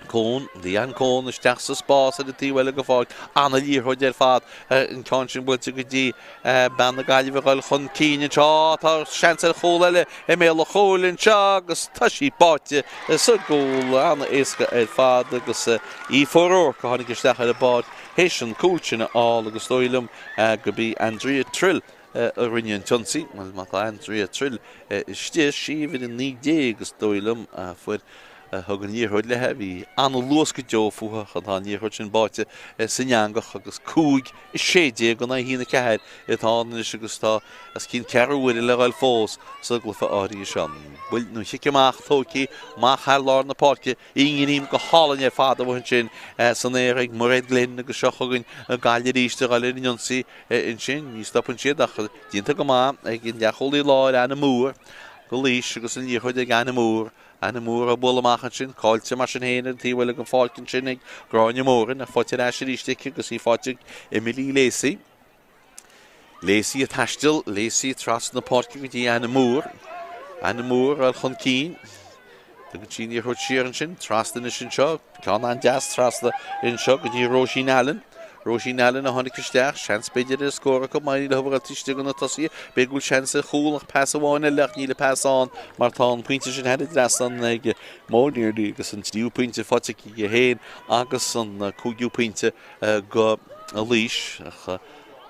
Coen Leanne Coen isteach sa spás ar an taobh eile den pháirc. Ana-liathróid ar fad an ceann sin buailte go dtí bean na Gaillimhe ag dul chun cinn anseo. Tá seans ar chúl eile i mbéal an chúil anseo agus tá sí báite sa gcúl. Ana-éasca ar fad agus Aoife O'Rourke a tháinig isteach ar an bpáirc théis an cúl sin a fháil agus dóigh liom gurb í Andrea Trill a rinne an t-ionsaí. Bhuel, má tá Andrea Trill istigh, sí uimhir 19 is dóigh liom a fuair Thug an liathróid léi. Bhí an-luas go deo fúithi ach tá an liathróid sin báite san eangach agus 5, 16 in aghaidh 1, 4 atá ann anois agus tá os cionn ceathrú uaire le dhul fós sa gcluiche áirithe seo. Buille nó chic amach tógtha amach thar lár na páirce i ngreim go hálainn ar fad amuigh ansin san aer ag Mairéad Glynn agus seo chugainn Gaillimh arís ag dhul ar an ionsaí ansin. Ní stopann siad ach déanta go maith ag an leathchúlaí láir Anna Moore go Laois agus an liathróid ag Anna Moore. Anna Moore á bualadh amach ansin, caillte mar sin féin ar an taobh eile den pháirc ansin ag Gráinne Moran, ach faighte ar ais arís aici agus í faighte ag Emily Lacey. Lacey ag taisteal, Lacey trasna na páirce go dtí Anna Moore. Anna Moore ag dul chun cinn. Tugann sí an liathróid siar ansin, trasna anois anseo, ceann an-deas trasna anseo go dtí Róisín Allen. Róisín Allen a tháinig isteach, seans b'fhéidir ar scór acu má éiríonn leo a dhul taobh istigh de na tosaithe. B'fhéidir go bhfuil seans ar chúl ach pas amháin eile ach níl an pas ann mar tá an pointe sin thar an dtrasnán ag Maud agus an tríú pointe faighte aici féin agus an cúigiú pointe go Laois. Ach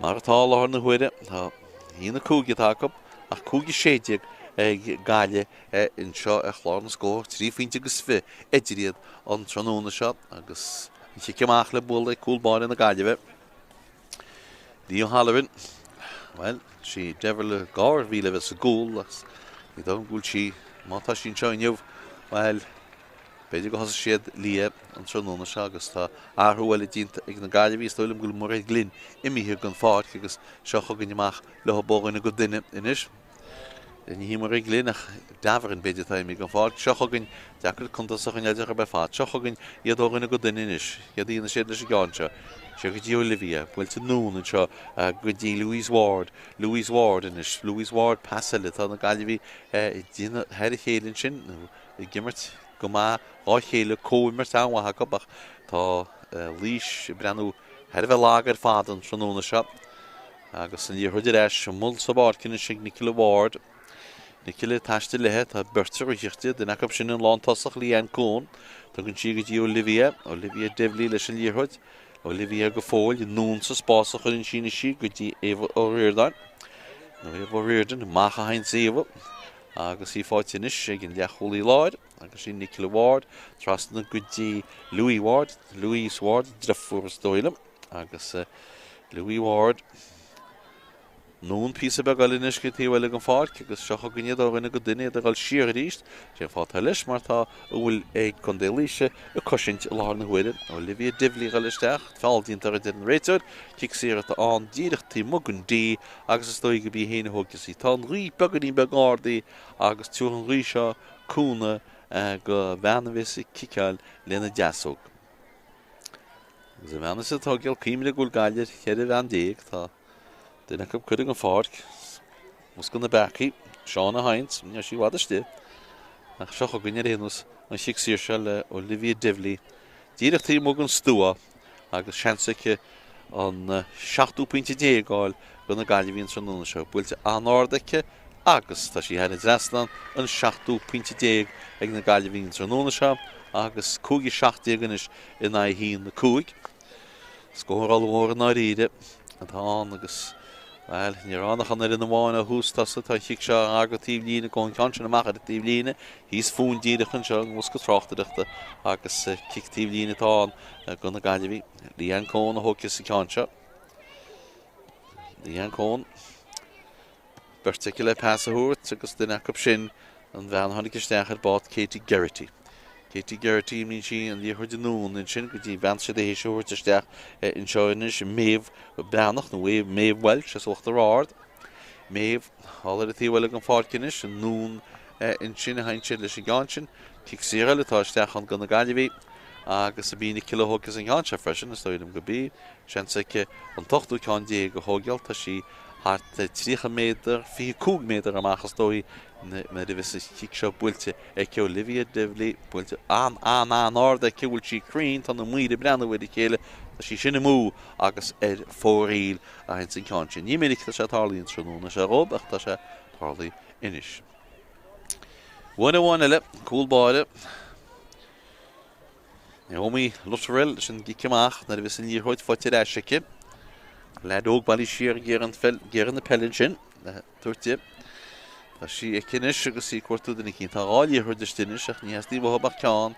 mar atá i láthair na huaire tá 1-5 atá acu ach 5-16 ag Gaillimh anseo ar chlár na scór, 3 phointe agus 20 idir iad an tráthnóna seo agus An chic amach le bualadh ag cúl báire na Gaillimhe. Lee O'Halloran. Bhuel, sí Dervla Gower a bhí le bheith sa gcúl agus ní dóigh liom go bhfuil sí, má tá sí anseo inniu, bhuel, b'fhéidir go thosaigh siad Lia an tráthnóna seo agus tá athrú eile déanta ag na Gaillimhigh. Is dóigh liom go bhfuil Mairéad Glynn imithe den pháirc agus seo chugainn amach leo ó dhuine go duine anois. Ní hí Mairéad Glynn ach Davoren b'fhéidir atá imithe den pháirc. Seo chugainn, deacair cuntas a choinneáil orthu ar fad. Seo chugainn iad ó dhuine go duine anois. Céard a dhéanfaidh siad leis an gceann seo? Seo go dtí Olivia, buailte anonn anseo go dtí Louise Ward. Louise Ward anois. Louise Ward, pas eile. Tá na Gaillimhigh ag déanamh thar a chéile ansin, nó ag imirt go maith dhá chéile, comhimirt an-mhaith acu ach tá Laois ag breathnú thar a bheith lag ar fad an tráthnóna seo. Agus an liathróid ar ais amuigh sa bpáirc anois ag Nicola Ward. Nicola ag taisteal léi, tá beirt ag rith di, duine acu sin an lántosach Leanne Coen. Tugann sí go dtí Olivia, Olivia Divilly leis an liathróid. Olivia go fóill, anonn sa spás a chuireann sí anois í go dtí Eva O'Riordan. Nó Eva O'Riordan, amach a théann Eva. Agus í faighte anois ag an leathchúlaí láir, agus sin Nicola Ward, trasna go dtí Louis Ward, Louise Ward, deirfiúr is dóigh liom. Agus Louis Ward anonn píosa beag eile anois go taobh eile den pháirc agus seo chugainn iad ó dhuine go duine iad ag dul siar arís. Sé an fáth atá leis mar tá a bhfuil ag Contae Laoise ag cosaint i láthair na huaire. Olivia Divilly ag dul isteach, feall déanta uirthi a deir an réiteoir. Cic saor atá ann díreach taobh amuigh den D agus is dóigh go b'í féin a thógfas í. Tá an ghaoth beagáinín beag ardaithe agus tabharfaidh an ghaoth seo cúnamh go bhean a bheas ag ciceáil lena deasóg. Agus an bhean is atá ag cuimhne go bhfuil Gaillimh ar 14 bhean, tá duine acu curtha den pháirc, bosca na bpeacaí, Shauna Hynes, ní raibh sí i bhfad istigh, ach seo chugainn ar aon nós an chic saor seo le Olivia Divilly, díreach taobh amuigh den stua agus seans aici an seachtú pointe déag a fháil do na Gaillimhigh an tráthnóna seo. Buailte an-ard aici agus tá sí thar an dtrasnán, an seachtú pointe déag ag na Gaillimhigh an tráthnóna seo agus 5-17 anois in aghaidh 1-5. Scór ollmhór i ndáiríre atá ann agus, bhuel, ní raibh ann ach an fhoireann amháin ó thús tosaigh. Tá an chic seo gar go taobh líne, gabhann an ceann sin amach ar an taobh líne, thíos fúinn díreach anseo i mbosca tráchtaireachta agus cic taobh líne atá ann do na Gaillimhigh. Leanne Coen a thógfas an ceann seo. Leanne Coen. Beirt aici le pas a thabhairt agus duine acu sin, an bhean a tháinig isteach ar bord, Katie Geraghty. Katie Geraghty, imríonn sí an liathróid anonn ansin go dtí bhean siad théis a thabhairt isteach anseo anois, Maeve Breathnach nó Maeve Walsh as Uachtar Ard. Maeve, thall ar an taobh eile den pháirc anois, anonn ansin a théann siad leis an gceann sin. Cic saor eile atá isteach ann do na Gaillimhigh agus ab í Nicola a thógfas an ceann seo freisin, is dóigh liom go b'í. Seans aici an t-ochtú ceann déag a thógáil. Tá sí thart 30 méadar, 25 méadar amach is dóigh nuair a bheas an chic seo buailte aici. Olivia Divilly buailte an-an-an-ard aici, bhfuil sí cruinn, tá na maoir ag breathnú ar a chéile, tá sí sin amú agus ar fóraoil a théanns an ceann sin. Ní minic atá sé tarlaithe an tráthnóna seo dhób ach tá sé tarlaithe anois. Uair amháin eile, cúl báire. Naomi Lutterell leis an gcic amach nuair a bheas an liathróid faighte ar ais aici. Leaid óg bailithe siar ag iarraidh na peile ansin le tabhairt di. Tá sí aici anois agus í ag cuartú duine eicínt. Tá 2 liathróid istigh anois ach ní theastaíonn uathu ach ceann.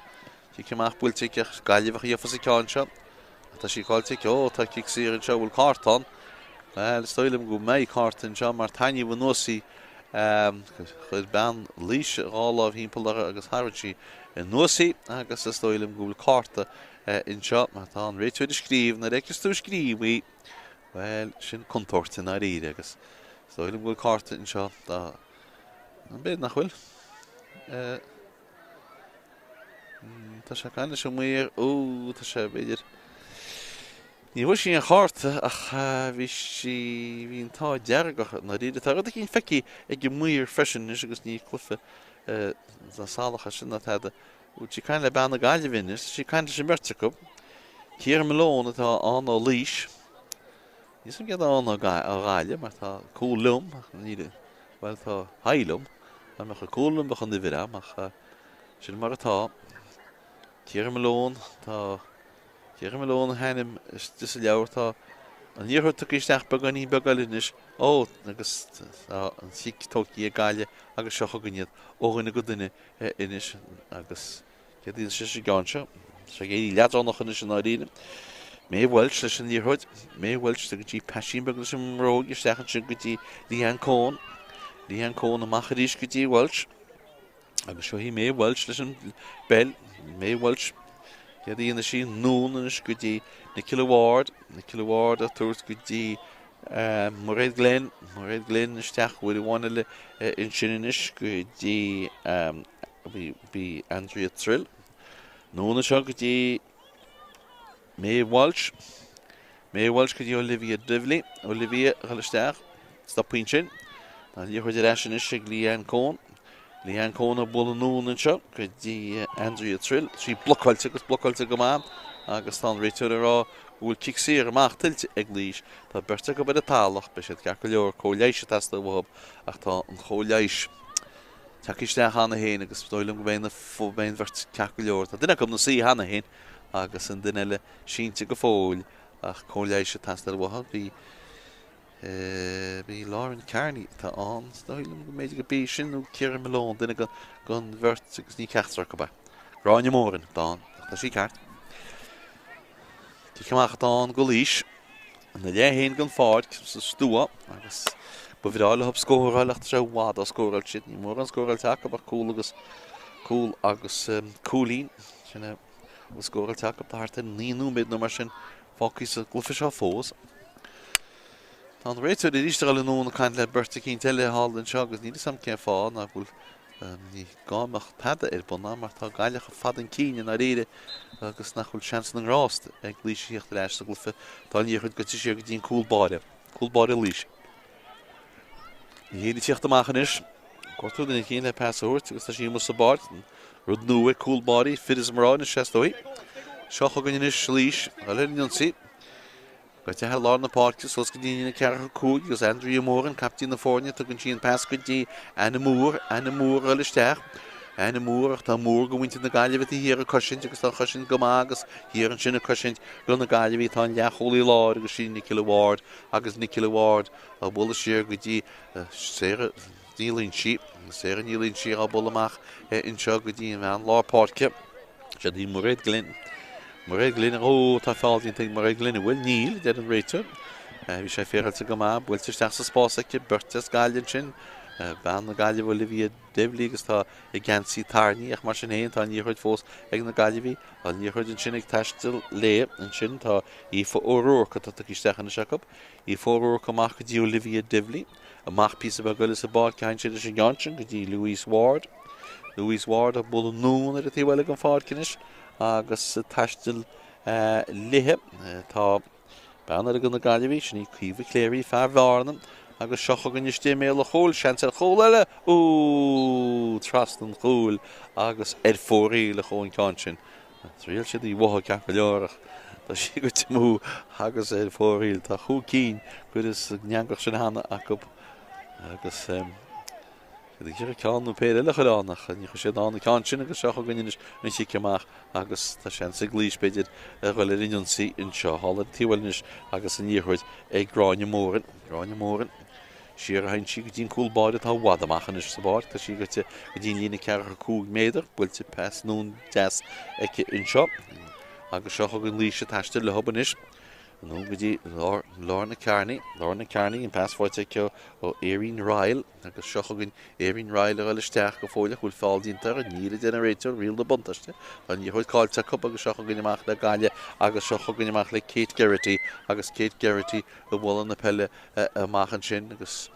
Cic amach buailte aici ach Gaillimh a gheofas an ceann seo. Ach tá sí caillte aici. Ó, tá cic saor anseo. Bhfuil cárta ann? Bhuel, is dóigh liom go mbeidh cárta anseo mar tarraingíodh anuas í. Chuir bean Laoise a 2 láimh thimpeall uirthi agus tharraing sí anuas í agus is dóigh liom go bhfuil cárta anseo mar tá an réiteoir ag scríobh. Nuair a fheiceas tú ag scríobh í, Bhuel, sin contúirt i ndáiríre agus is dóigh liom go bhfuil cárta anseo dá... B'fhéidir nach bhfuil. Tá sé ag caint leis an maor. Ó, tá sé, b'fhéidir. Ní bhfuair sí aon chárta ach bhí sí, bhí an t-ádh dearg uirthi i ndáiríre. Tá rud eicínt feicthe ag an maor freisin anois agus ní cluiche salach é sin ná tada. Bhfuil sí ag caint le bean na Gaillimhe anois? Tá sí ag caint leis an mbeirt acu. Ciara Malone atá ann ó Laois. Níl 's agam céard atá ann ó Ghaillimh mar tá cúl liom ach níl, bhuel tá aghaidh liom. Dá mbeadh an cúl liom bheadh an uimhir a'm ach sin mar atá. Ciara Malone, tá Ciara Malone a hainm istigh sa leabhar. Tá an liathróid tugtha isteach beagáinín beag eile anois. Ó, agus tá an chic tógtha ag Gaillimh agus seo chugainn iad ó dhuine go duine. anois agus céard a dhéanfaidh sé sa gceann seo? Tá sé ag éirí leadránach anois i ndáiríre. Maeve Walsh leis an liathróid. Maeve Walsh go dtí paisín beag leis an mbróig isteach ansin go dtí Leanne Coen. Leanne Coen amach arís go dtí Walsh. Agus seo í Maeve Walsh leis an bpeil. Maeve Walsh céard a dhéanfaidh sí? Anonn anois go dtí Nicola Ward. Nicola Ward á tabhairt go dtí Mairéad Glynn, Mairéad Glynn isteach uair amháin eile ansin anois go dtí bhí Andrea Trill. Anonn anseo go dtí Maeve Walsh. Maeve Walsh go dtí Olivia Divilly. Olivia a dhul isteach. Stoptha ansin. Tá an liathróid ar ais anois ag Leanne Coen. Leanne Coen ag bualadh anonn anseo go dtí Andrea Trill. Sí blocáilte agus blocáilte go maith agus tá an réiteoir ag rá go bhfuil cic saor amach tuillte ag Laois. Tá beirt acu ar an talamh ach beidh siad ceart go leor. Cóir leighis ag teastáil uathu ach tá an chóir leighis tagtha isteach cheana féin agus is dóigh liom go mbeidh na beidh an bheirt ceart go leor. Tá duine acu ina suí cheana féin agus an duine eile sínte go fóill ach cóir leighis ag teastáil uathu. Bhí Bhí Lauren Kearney atá ann, is dóigh liom go mb'fhéidir go b'í sin nó Ciara Malone, duine den bheirt agus ní ceachtar acu é. Gráinne Moran atá ann, ach tá sí ceart. Cic amach atá ann do Laois, ina leath féin den pháirc sa stua agus ba bhreá leo scóráil ach tá sé i bhfad ó scóráil siad. Níl mórán scóráilte acu ach cúl agus cúl agus cúilín. Sin é a bhfuil scóráilte acu. Tá thart ar 9 nóiméad nó mar sin fágtha sa gcluiche seo fós. Tá an réiteoir arís ag dul anonn ag caint le beirt eicínt eile thall anseo agus níl 'fhios a'm cén fáth nach bhfuil, ní gá mbeadh tada ar bun ann mar tá Gaillimh chomh fada chun cinn i ndáiríre agus nach bhfuil seans na ngrást ag Laois a theacht ar ais sa gcluiche. Tá an liathróid goite siar go dtí an cúl báire, cúl báire Laois. Í féin ag tíocht amach anois. Gortú duine eicínt le pas a thabhairt agus tá sí amuigh sa bpáirc. Rud nua ag cúl báirí, fir is mná anois is dóigh. Seo chugainn anois Laois, ag dul ar an ionsaí. Goite thar lár na páirce suas go dtí an líne 45 agus Andrea Moran, caiptín na foirne, tugann sí an pas go dtí Anna Moore, Anna Moore ag dul isteach. Anna Moore ach tá Moore go mhuintir na Gaillimhe taobh thiar ag cosaint agus tá an chosaint go maith agus thiar ansin ag cosaint do na Gaillimhigh tá an leathchúlaí láir agus sin Nicola Ward agus Nicola Ward á bualadh siar go dtí Sarah Ní Loingsigh, Sarah Ní Loingsigh á bualadh amach anseo go dtí an bhean lár páirce. Siod í Mairéad Glynn. Mairéad Glynn, ó, tá feall déanta ag Mairéad Glynn, an bhfuil? Níl, a deir an réiteoir. Bhí sé féaráilte go maith, buailte isteach sa spás aici, beirt as Gaillimh ansin, bean na Gaillimhe Olivia Divilly agus tá a geansaí tarraingthe ach mar sin féin tá an liathróid fós ag na Gaillimhigh. Tá an liathróid ansin ag taisteal léi ansin, tá Aoife O'Rourke atá tugtha isteach anois acu. Aoife O'Rourke amach go dtí Olivia Divilly. Amach píosa beag eile sa bpáirc a théann siad leis an gceann sin go dtí Louise Ward. Louise Ward ag bualadh anonn ar an taobh eile den pháirc anois agus ag taisteal léi tá bean eile de na Gaillimhigh, sin í Caoimhe Cleary, fear Bhearna, agus seo chugainn istigh i mbéal an chúil, seans ar chúl eile! Úúú! Trasna an chúil agus ar fóraoil a chuaigh an ceann sin. Thriail siad í a bhualadh ceart go leor ach tá sí goite amú agus ar fóraoil. Tá chúig cinn curtha sa eangach sin cheana acu agus iad ag iarraidh ceann nó péire eile a chur ann ach ní raibh siad in ann an ceann sin agus seo chugainn anois an chic amach agus tá seans ag Laois b'fhéidir a dhul ar an ionsaí anseo. Thall ar an taobh eile anois agus an liathróid ag Gráinne Moran. Gráinne Moran. Siar a théann sí go dtí an cúl báire atá i bhfad amach anois sa bpáirc. Tá sí goite go dtí an líne 45 méadar. Buailte pas anonn deas aici anseo. Agus seo chugainn Laois ag taisteal leo anois. Anonn go dtí Lorna Kearney. Lorna Kearney, an pas faighte aici ó Irene Ryle. Agus seo chugainn Irene Ryle ag dul isteach go fóilleach. Bhfuil feall déanta uirthi? Níl, a deir an réiteoir. Riail na buntáiste. Tá an liathróid caillte acu agus seo chugainn amach le Gaillimh agus seo chugainn amach le Kate Geraghty agus Kate Geraghty ag bualadh na peile amach ansin agus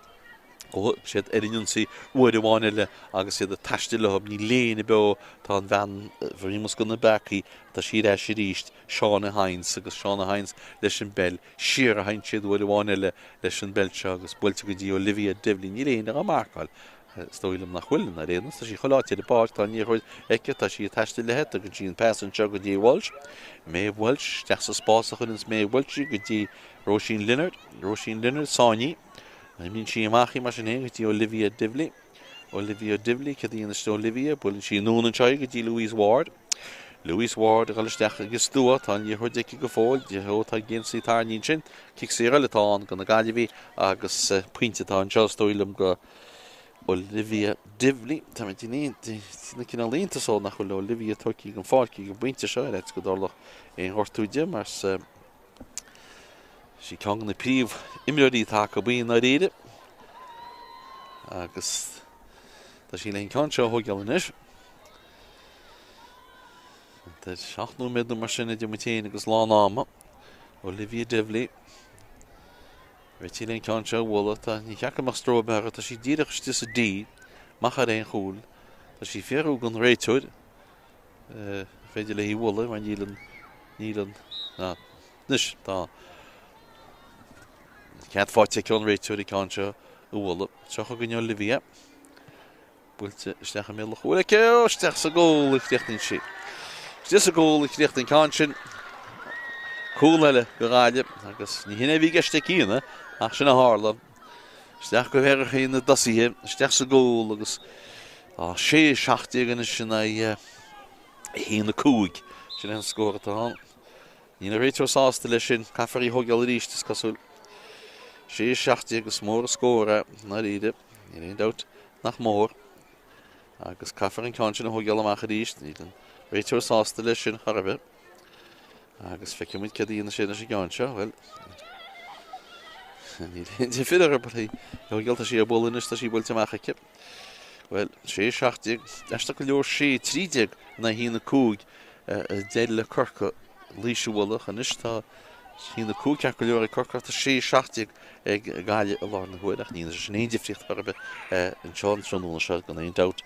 gabhfaidh siad ar an ionsaí uair amháin eile agus iad ag taisteal leo. Níl éinne beo, tá an bhean i measc na bpeacaí, tá sí ar ais arís, Shauna Hynes agus Shauna Hynes leis an bpeil. Siar a théann siad uair amháin eile leis an bpeil seo agus buailte go dtí Olivia Divilly. Níl éinne á marcáil. Is dóigh liom nach bhfuil, ar aon nós. Tá sí chuile áit ar an bpáirc, tá an liathróid aici, tá sí ag taisteal léi, tugann sí an pas anseo go dtí Walsh. Maeve Walsh, isteach sa spás a chuireanns Maeve Walsh í go dtí Róisín Leonard, Róisín Leonard, sáinnithe. Imríonn sí amach í mar sin féin go dtí Olivia Divilly. Olivia Divilly, céard a dhéanas Olivia? Buaileann sí anonn anseo í go dtí Louise Ward. Louise Ward ag dul isteach ag an stua, tá an liathróid aici go fóill, ó tá geansaí tarraingthe ansin. Cic saor eile atá ann do na Gaillimhigh agus pointe atá anseo is dóigh liom go Olivia Divilly. Tá mé ag déanamh cineál iontais ó nach bhfuil Olivia tugtha den pháirc ag an bpointe seo ar fhaitíos go dtarlódh aon ghortú di mar is í ceann de na príomh-imreoirí atá acu i ndáiríre. Agus tá sí le an ceann seo a thógáil anois. Tá 7 nóiméad nó mar sin idir muid féin agus lán ama. Olivia Divilly. Réitithe le an ceann seo a bhualadh. Tá, ní cheart go mbeadh stró ar bith uirthi. Tá sí díreach istigh sa D, amach ar aon chúl. Tá sí ag fiafraí den réiteoir. An féidir léi a bhualadh mar níl an, níl an, anois tá cead faighte aici ón réiteoir an ceann seo a bhualadh. Seo chugainn Olivia. Buailte isteach i mbéal an chúil aici. Ó, isteach sa gcúl a chríochnaíonn sí. Isteach sa gcúl a chríochnaíonn an ceann sin. Cúl eile do Ghaillimh agus ní hin é a bhí i gceist aici ach sin a tharla. Isteach go mhéarachaí na dtosaithe, isteach sa gcúl agus tá 6-17 anois in aghaidh 1-5. Sin é an scór atá ann. Níl an réiteoir sásta leis sin, caithfear í a thógáil arís, is cosúil. 6-17 is mór an scór é, i ndáiríre, níl aon dabht nach mór. Agus caithfear an ceann sin a thógáil amach arís, níl an réiteoir sásta leis sin chor ar bith. Agus feicfidh muid céard a dhéanfaidh sé leis an gceann seo, bhuel, níl aon difir ar bith, thógáil, tá sí ag bualadh anois, tá sí buailte amach aici. Bhuel, 6-17, aisteach go leor 6-13 in aghaidh 1-5 d'éirigh le Corcaigh Laois a bhualadh. Anois tá 1-5 ceart go leor ag Corcaigh ach tá 6-17 ag Gaillimh i láthair na huaire ach ní dhéanfaidh sé sin aon difríocht ar bith anseo an tráthnóna seo gan aon dabht.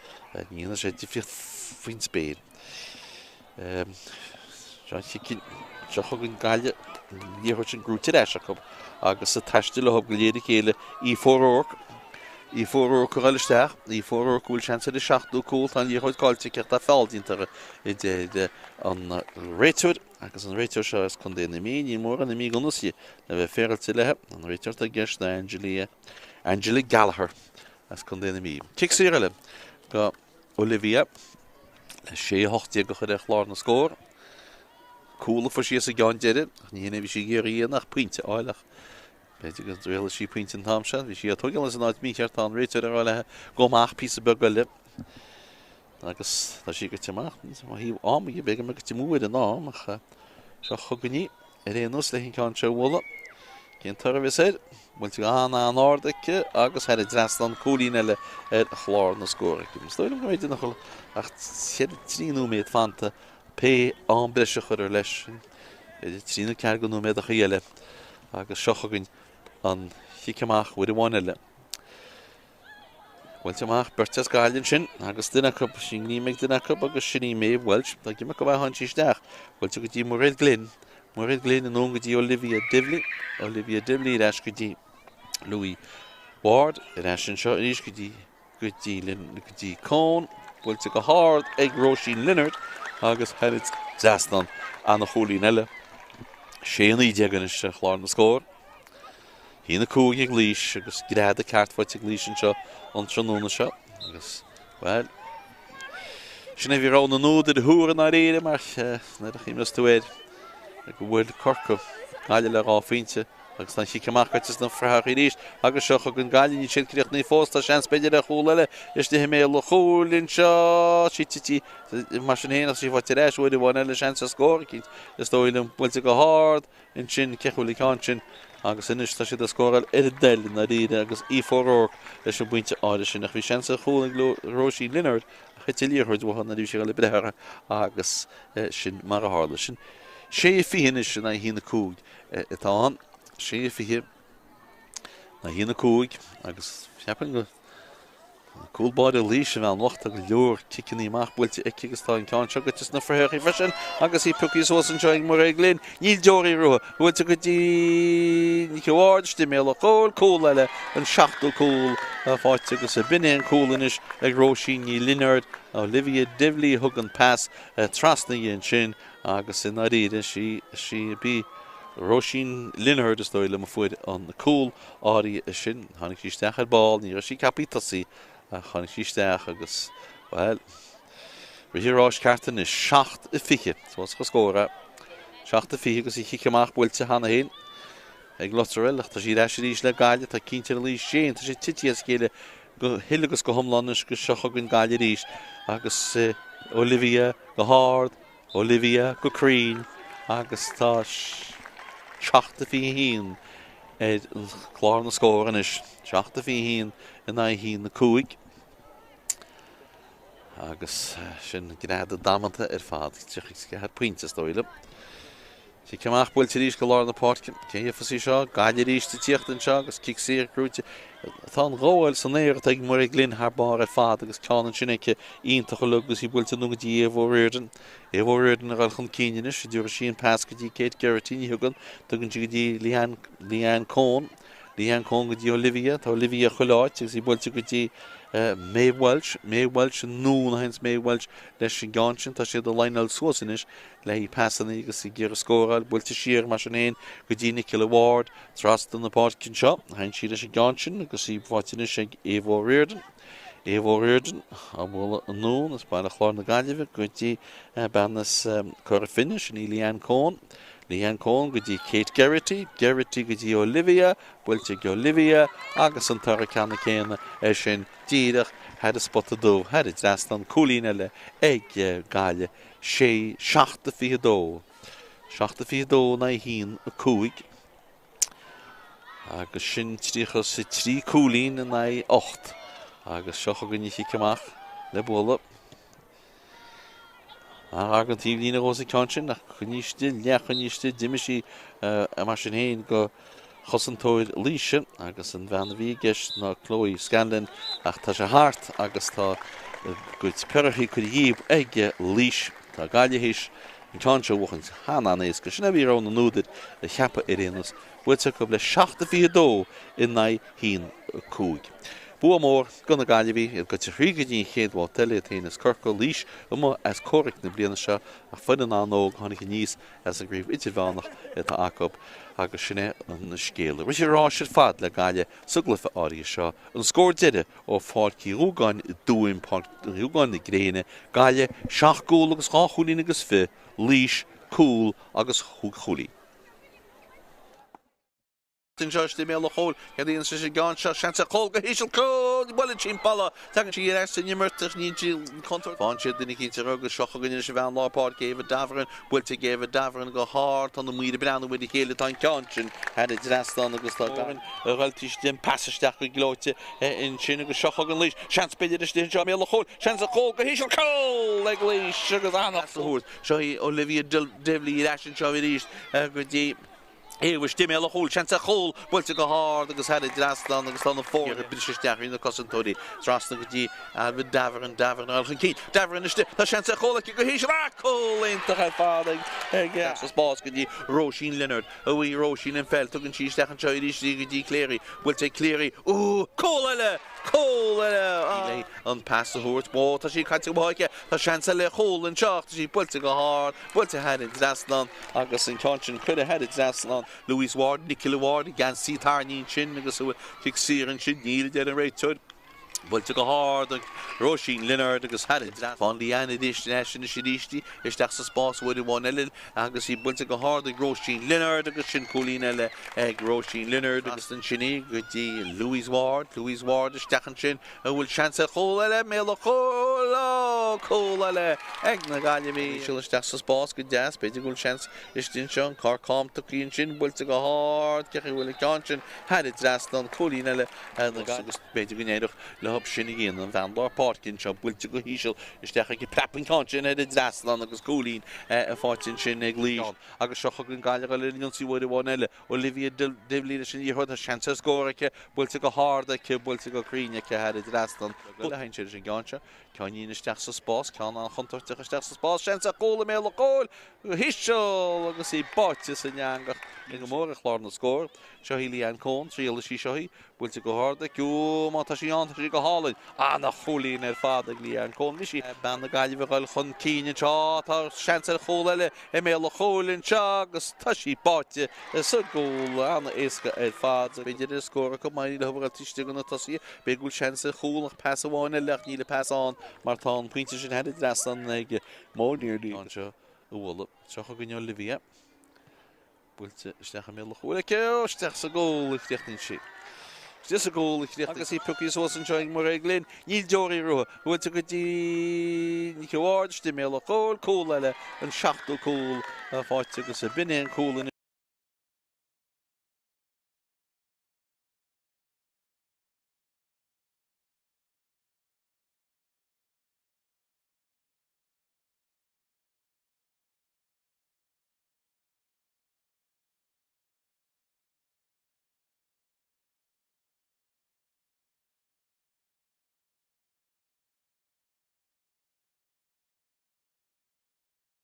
Ní dhéanfaidh sé difríocht faoin spéir. Seo an chic seo chugainn Gaillimh, an liathróid sin gnóite ar ais acu agus ag taisteal leo go léir a chéile Aoife O'Rourke. Aoife O'Rourke ag dul isteach, Aoife O'Rourke a bhfuil seans ar a seachtú cúl, tá an liathróid caillte aici ach tá feall déanta uirthi a deir an réiteoir agus an réiteoir seo as Contae na Mí, níl mórán na Mí ag ionsaí le bheith féaráilte léi, an réiteoir atá i gceist ná Angela, Angela Gallagher as Contae na Mí. Cic saor eile do Olivia le 6-18 a chur ar chlár na scór. Cúl a fuair sí sa gceann deiridh, ach ní hin é a bhí sí ag iarraidh a dhéanamh ach pointe a fháil ach b'fhéidir go dtriailfidh sí pointe an t-am seo. Bhí sí á tógáil as an áit mícheart, tá an réiteoir ag rá léi gabh amach píosa beag eile agus tá sí goite amach. Ó thaobh ama dhe, b'fhéidir go mbeidh goite amú ar an am ach seo chugainn í ar aon nós leis an ceann seo a bhualadh. Cén toradh a bheas air? Buailte go han-an-ard aici agus thar an dtrasnán cúilín eile ar chlár na scór aici. Is dóigh liom go mb'fhéidir nach bhfuil ach 3 nóiméad fanta pé am breise a chuirfear leis. B'fhéidir 3 nó 4 nóiméadachaí eile agus seo chugainn an chic amach uair amháin eile. Buailte amach beirt as Gaillimh ansin agus duine acu, sin greim ag duine acu agus sin í Maeve Walsh. Tá cuma go maith sí isteach. Buailte go dtí Mairéad Glynn. Mairéad Glynn anonn go dtí Olivia Divilly. Olivia Divilly ar ais go dtí Louise Ward. Ar ais anseo arís go dtí go dtí go dtí Con. Buailte go hard ag Róisín Leonard agus thar an dtrasnán ana-chúilín eile. 6-19 anois ar chlár na scór. 1-5 ag Laois agus greadadh ceart faighte ag Laois anseo an tráthnóna seo agus, bhuel, sin é bhí rogha na n-údar a thuar i ndáiríre mar nuair a chuimhneos tú air go bhfuil Corcaigh, Gaillimh le dhá phointe. Agus tá an chic amach gaibhte sna fraitheacha arís agus seo chugainn Gaillimh. Níl siad críochnaithe fós. Tá seans b'fhéidir ar chúl eile istigh i mbéal an chúil anseo. Sí tite mar sin féin ach sí faighte ar ais uair amháin eile. Seans ar scór eicínt is dóigh liom. Buailte go hard ansin. Cé chuala an ceann sin? Agus anois tá siad ag scóráil ar a dtoil i ndáiríre agus Aoife O'Rourke leis an bpointe áirithe sin. Ach bhí seans ar chúl ag Róisín Lynard ach thit an liathróid uaithi nuair a bhí sí ag dul ag breith uirthi agus sin mar a tharla. Sin 6:20 anois in aghaidh 1-5 atá ann. 6:20 in aghaidh 1-5 agus cheapfainn go cúl báire Laois an bhean bhocht, tá go leor ciceanna amach buailte aici agus tá an ceann seo goite sna fraitheacha freisin agus í pioctha suas anseo ag Mairéad Glynn. Níl deoraí uathu. Buailte go dtí Nicky Ward istigh i mbéal an chúil. Cúl eile, an seachtú cúl faighte agus b'in é an cúl anois ag Róisín Ní Lionáird. Olivia Divilly a thug an pas trasna di ansin agus i ndáiríre sí sí b'í Róisín Lynard is dóigh liom a fuair an cúl áirithe sin. Tháinig sí isteach ar ball, ní raibh sí ceaptha tosaí ach tháinig sí isteach agus, bhuel, rith an ráis ceart anois. 7-20, suas an scór é. 7-20 agus an chic amach buailte cheana féin ag Lutterell ach tá sí ar ais arís le Gaillimh, tá cinnte ar Laois Jane, tá sé tite as a chéile go huile agus go hiomlán anois agus seo chugainn Gaillimh arís agus Olivia go hard, Olivia go cruinn agus tá 7-21 ar chlár na scór anois, 7-21 in aghaidh 1-5 agus sin greadadh damanta ar fad, 34 pointe is dóigh liom. Cic amach buailte arís go lár na páirce. Cé a gheofas í seo? Gaillimh arís ag tíocht anseo agus cic saor gnóite. Tá an ghabháil san aer atá ag Mairéad Glynn thar barr ar fad agus ceann ansin aici iontach uilig agus í buailte anonn go dtí Eva O'Riordan. Eva O'Riordan ag dul chun cinn anois. An dtabharfaidh sí an pas go dtí Kate Geraghty? Ní thugann. Tugann sí go dtí Leanne, Leanne Coen. Leanne Coen go dtí Olivia. Tá Olivia chuile áit agus í buailte go dtí Maeve Walsh. Maeve Walsh anonn a théanns Maeve Walsh leis an gceann sin. Tá siad ag lineáil suas anois le haghaidh pasanna agus ag iarraidh scóráil, buailte siar mar sin féin go dtí Nicola Ward trasna na páirce anseo. Théann sí leis an gceann sin agus í faighte anois ag Eva O'Riordan. Eva O'Riordan á bualadh anonn as Baile Chláir na Gaillimhe go dtí bean as Cora Finne, sin í Leanne Coen. Leanne Coen go dtí Kate Geraghty, Geraghty go dtí Olivia, buailte ag Olivia agus an toradh ceanna céanna air sin díreach thar an spota dubh, thar an dtrasnán, cúilín eile ag Gaillimh. 6, 7, 22, 7, 22 in aghaidh 1, 5, agus sin 33 cúilín in aghaidh 8, agus seo chugainn an chic amach le bualadh. Gar don taobhlíne dhó sa ceann sin, ach coinnithe istigh, leath-choinnithe istigh, d'imigh sí mar sin féin go chosantóir Laoise agus an bhean a bhí i gceist ná Chloe Scanlon ach tá sé thart agus tá a gcuid piorrachaí curtha dhíobh ag Laois. Tá Gaillimh théis an ceann seo a bhuachaint an-an-éasca. Sin é a bhí rogha na n-údar a cheapadh ar aon nós. Buaite acu le 7-22 in aghaidh 1-5. Bua mór do na Gaillimhigh, iad gaibhte thríd go dtí an chéad bhabhta eile, iad féin is Corcaigh, Laois amuigh as comhrac na bliana seo ach foireann an-óg a tháinig aníos as an gcraobh idirmheánach atá acu agus sin é an scéal. Rith an ráis ar fad le Gaillimh sa gcluiche áirithe seo. An scór deiridh ó Pháirc Uí Dhúgáin i dTuaim, Páirc Uí Dhúgáin na Gréine, Gaillimh, 7 gcúl agus 2 chúilín agus fiche, Laois, cúl agus chúig chúilín. Anseo istigh i mbéal an chúil, céard a dhéanann sé an gceann seo? Seans ar chúl go híseal, cúl! Buaileann sí an balla, tagann sí ar ais san imirt ach níl sí in contúirt. Faigheann siad duine eicínt ar agus seo chugainn anois an bhean lár páirce, Eva Davoren, buailte ag Eva Davoren go hard, tá na maoir ag breathnú ar a chéile, tá an ceann sin thar an dtrasnán agus tá Davoren ag dul tríd an pas isteach go gleoite ansin agus seo chugainn Laois, seans b'fhéidir istigh anseo i mbéal an chúil, seans ar chúl go híseal, cúl ag Laois agus an-a thabhairt. Seo í Olivia Divilly ar ais anseo arís go dtí. Eva istigh i mbéal an chúil, seans ar chúl, buailte go hard agus thar an dtrasnán agus tá na foirne ag briseadh isteach ar na cosantóirí trasna go dtí Ailbhe Davoren, Davoren ag dul chun cinn, Davoren istigh, tá seans ar chúl aici go híseal, ah cúl iontach ar fad ag ag sa spás go dtí Róisín Leonard, í Róisín an pheil, tugann sí isteach anseo arís í go dtí Cleary, buailte ag Cleary, ooh, cúl eile! Cúl eile! Ah! An pas a thabhairt, ó tá sí caite uaithi aici, tá seans eile ar chúl anseo ach tá sí buailte go hard, buailte thar an dtrasnán agus an ceann sin curtha thar an dtrasnán. Louise Ward, Nicola Ward, geansaí tarraingthe ansin agus a bhfuil cic saor ansin, níl a deir an réiteoir. Buailte go hard ag Róisín Lynard agus thar an trasnán. Faigheann Leanne arís ar ais anois arís í isteach sa spás uair amháin eile agus í buailte go hard ag Róisín Lynard agus sin cúilín eile ag Róisín Lynard agus ansin í go dtí Louise Ward. Louise Ward isteach ansin. An bhfuil seans ar chúl eile? I mbéal an chúil! Ó! Cúl eile ag na Gaillimhigh. Íseal isteach sa spás go deas. B'fhéidir go bhfuil seans istigh anseo. An carr cam tugtha ansin. Buailte go hard. Cé chaoi a bhfuil an ceann sin thar an trasnán. Cúilín eile ag na Gaillimhigh. B'fhéidir go n-éireodh leo sin a dhéanamh. An bhean lár páirce anseo buailte go híseal isteach aici. Preab an ceann sin ar an dtrasnán agus cúilín faighte ansin ag Laois. Agus seo chugainn Gaillimh ar an ionsaí uair amháin eile. Olivia Divilly leis an liathróid. Tá seans ar scór aici. Buailte go hard aici. Buailte go cruinn aici thar an dtrasnán. Le haimsir leis an gceann seo. Ceann isteach sa spás. Ceann an-chontúirteach isteach sa spás. Seans ar chúl i mbéal an chúil. Go híseal agus í báite san eangach. Go mór ar chlár na scór. Seo í Leanne Coen. Triailfidh sí seo í. Buailte go hard aici. Ó, má tá sí ann, tá sí go hálainn. Ana-chúilín ar fad ag Leanne Coen. Bhí sí. Bean na Gaillimhe ag dul chun cinn anseo. Tá seans ar chúl eile i mbéal an chúil anseo agus tá sí báite sa gcúl. Ana-éasca ar fad. B'fhéidir ar scór acu má éiríonn leo a dhul taobh istigh de na tosaithe. B'fhéidir go bhfuil seans ar chúl ach pas amháin eile ach níl an pas ann mar tá an pointe sin thar an dtrasnán ag Mo anseo a bhualadh. Seo chugainn Olivia. Buailte isteach i mbéal an chúil aici. Ó, isteach sa gcúl a chríochnaíonn sí. Isteach sa gcúl a chríochnaíonn Agus í pioctha suas anseo ag Mairéad Glynn. Níl deoraí uirthi. Buailte go dtí Nicky Ward. Istigh i mbéal an chúil. Cúl eile. An seachtú cúl faighte agus b'in é an cúl.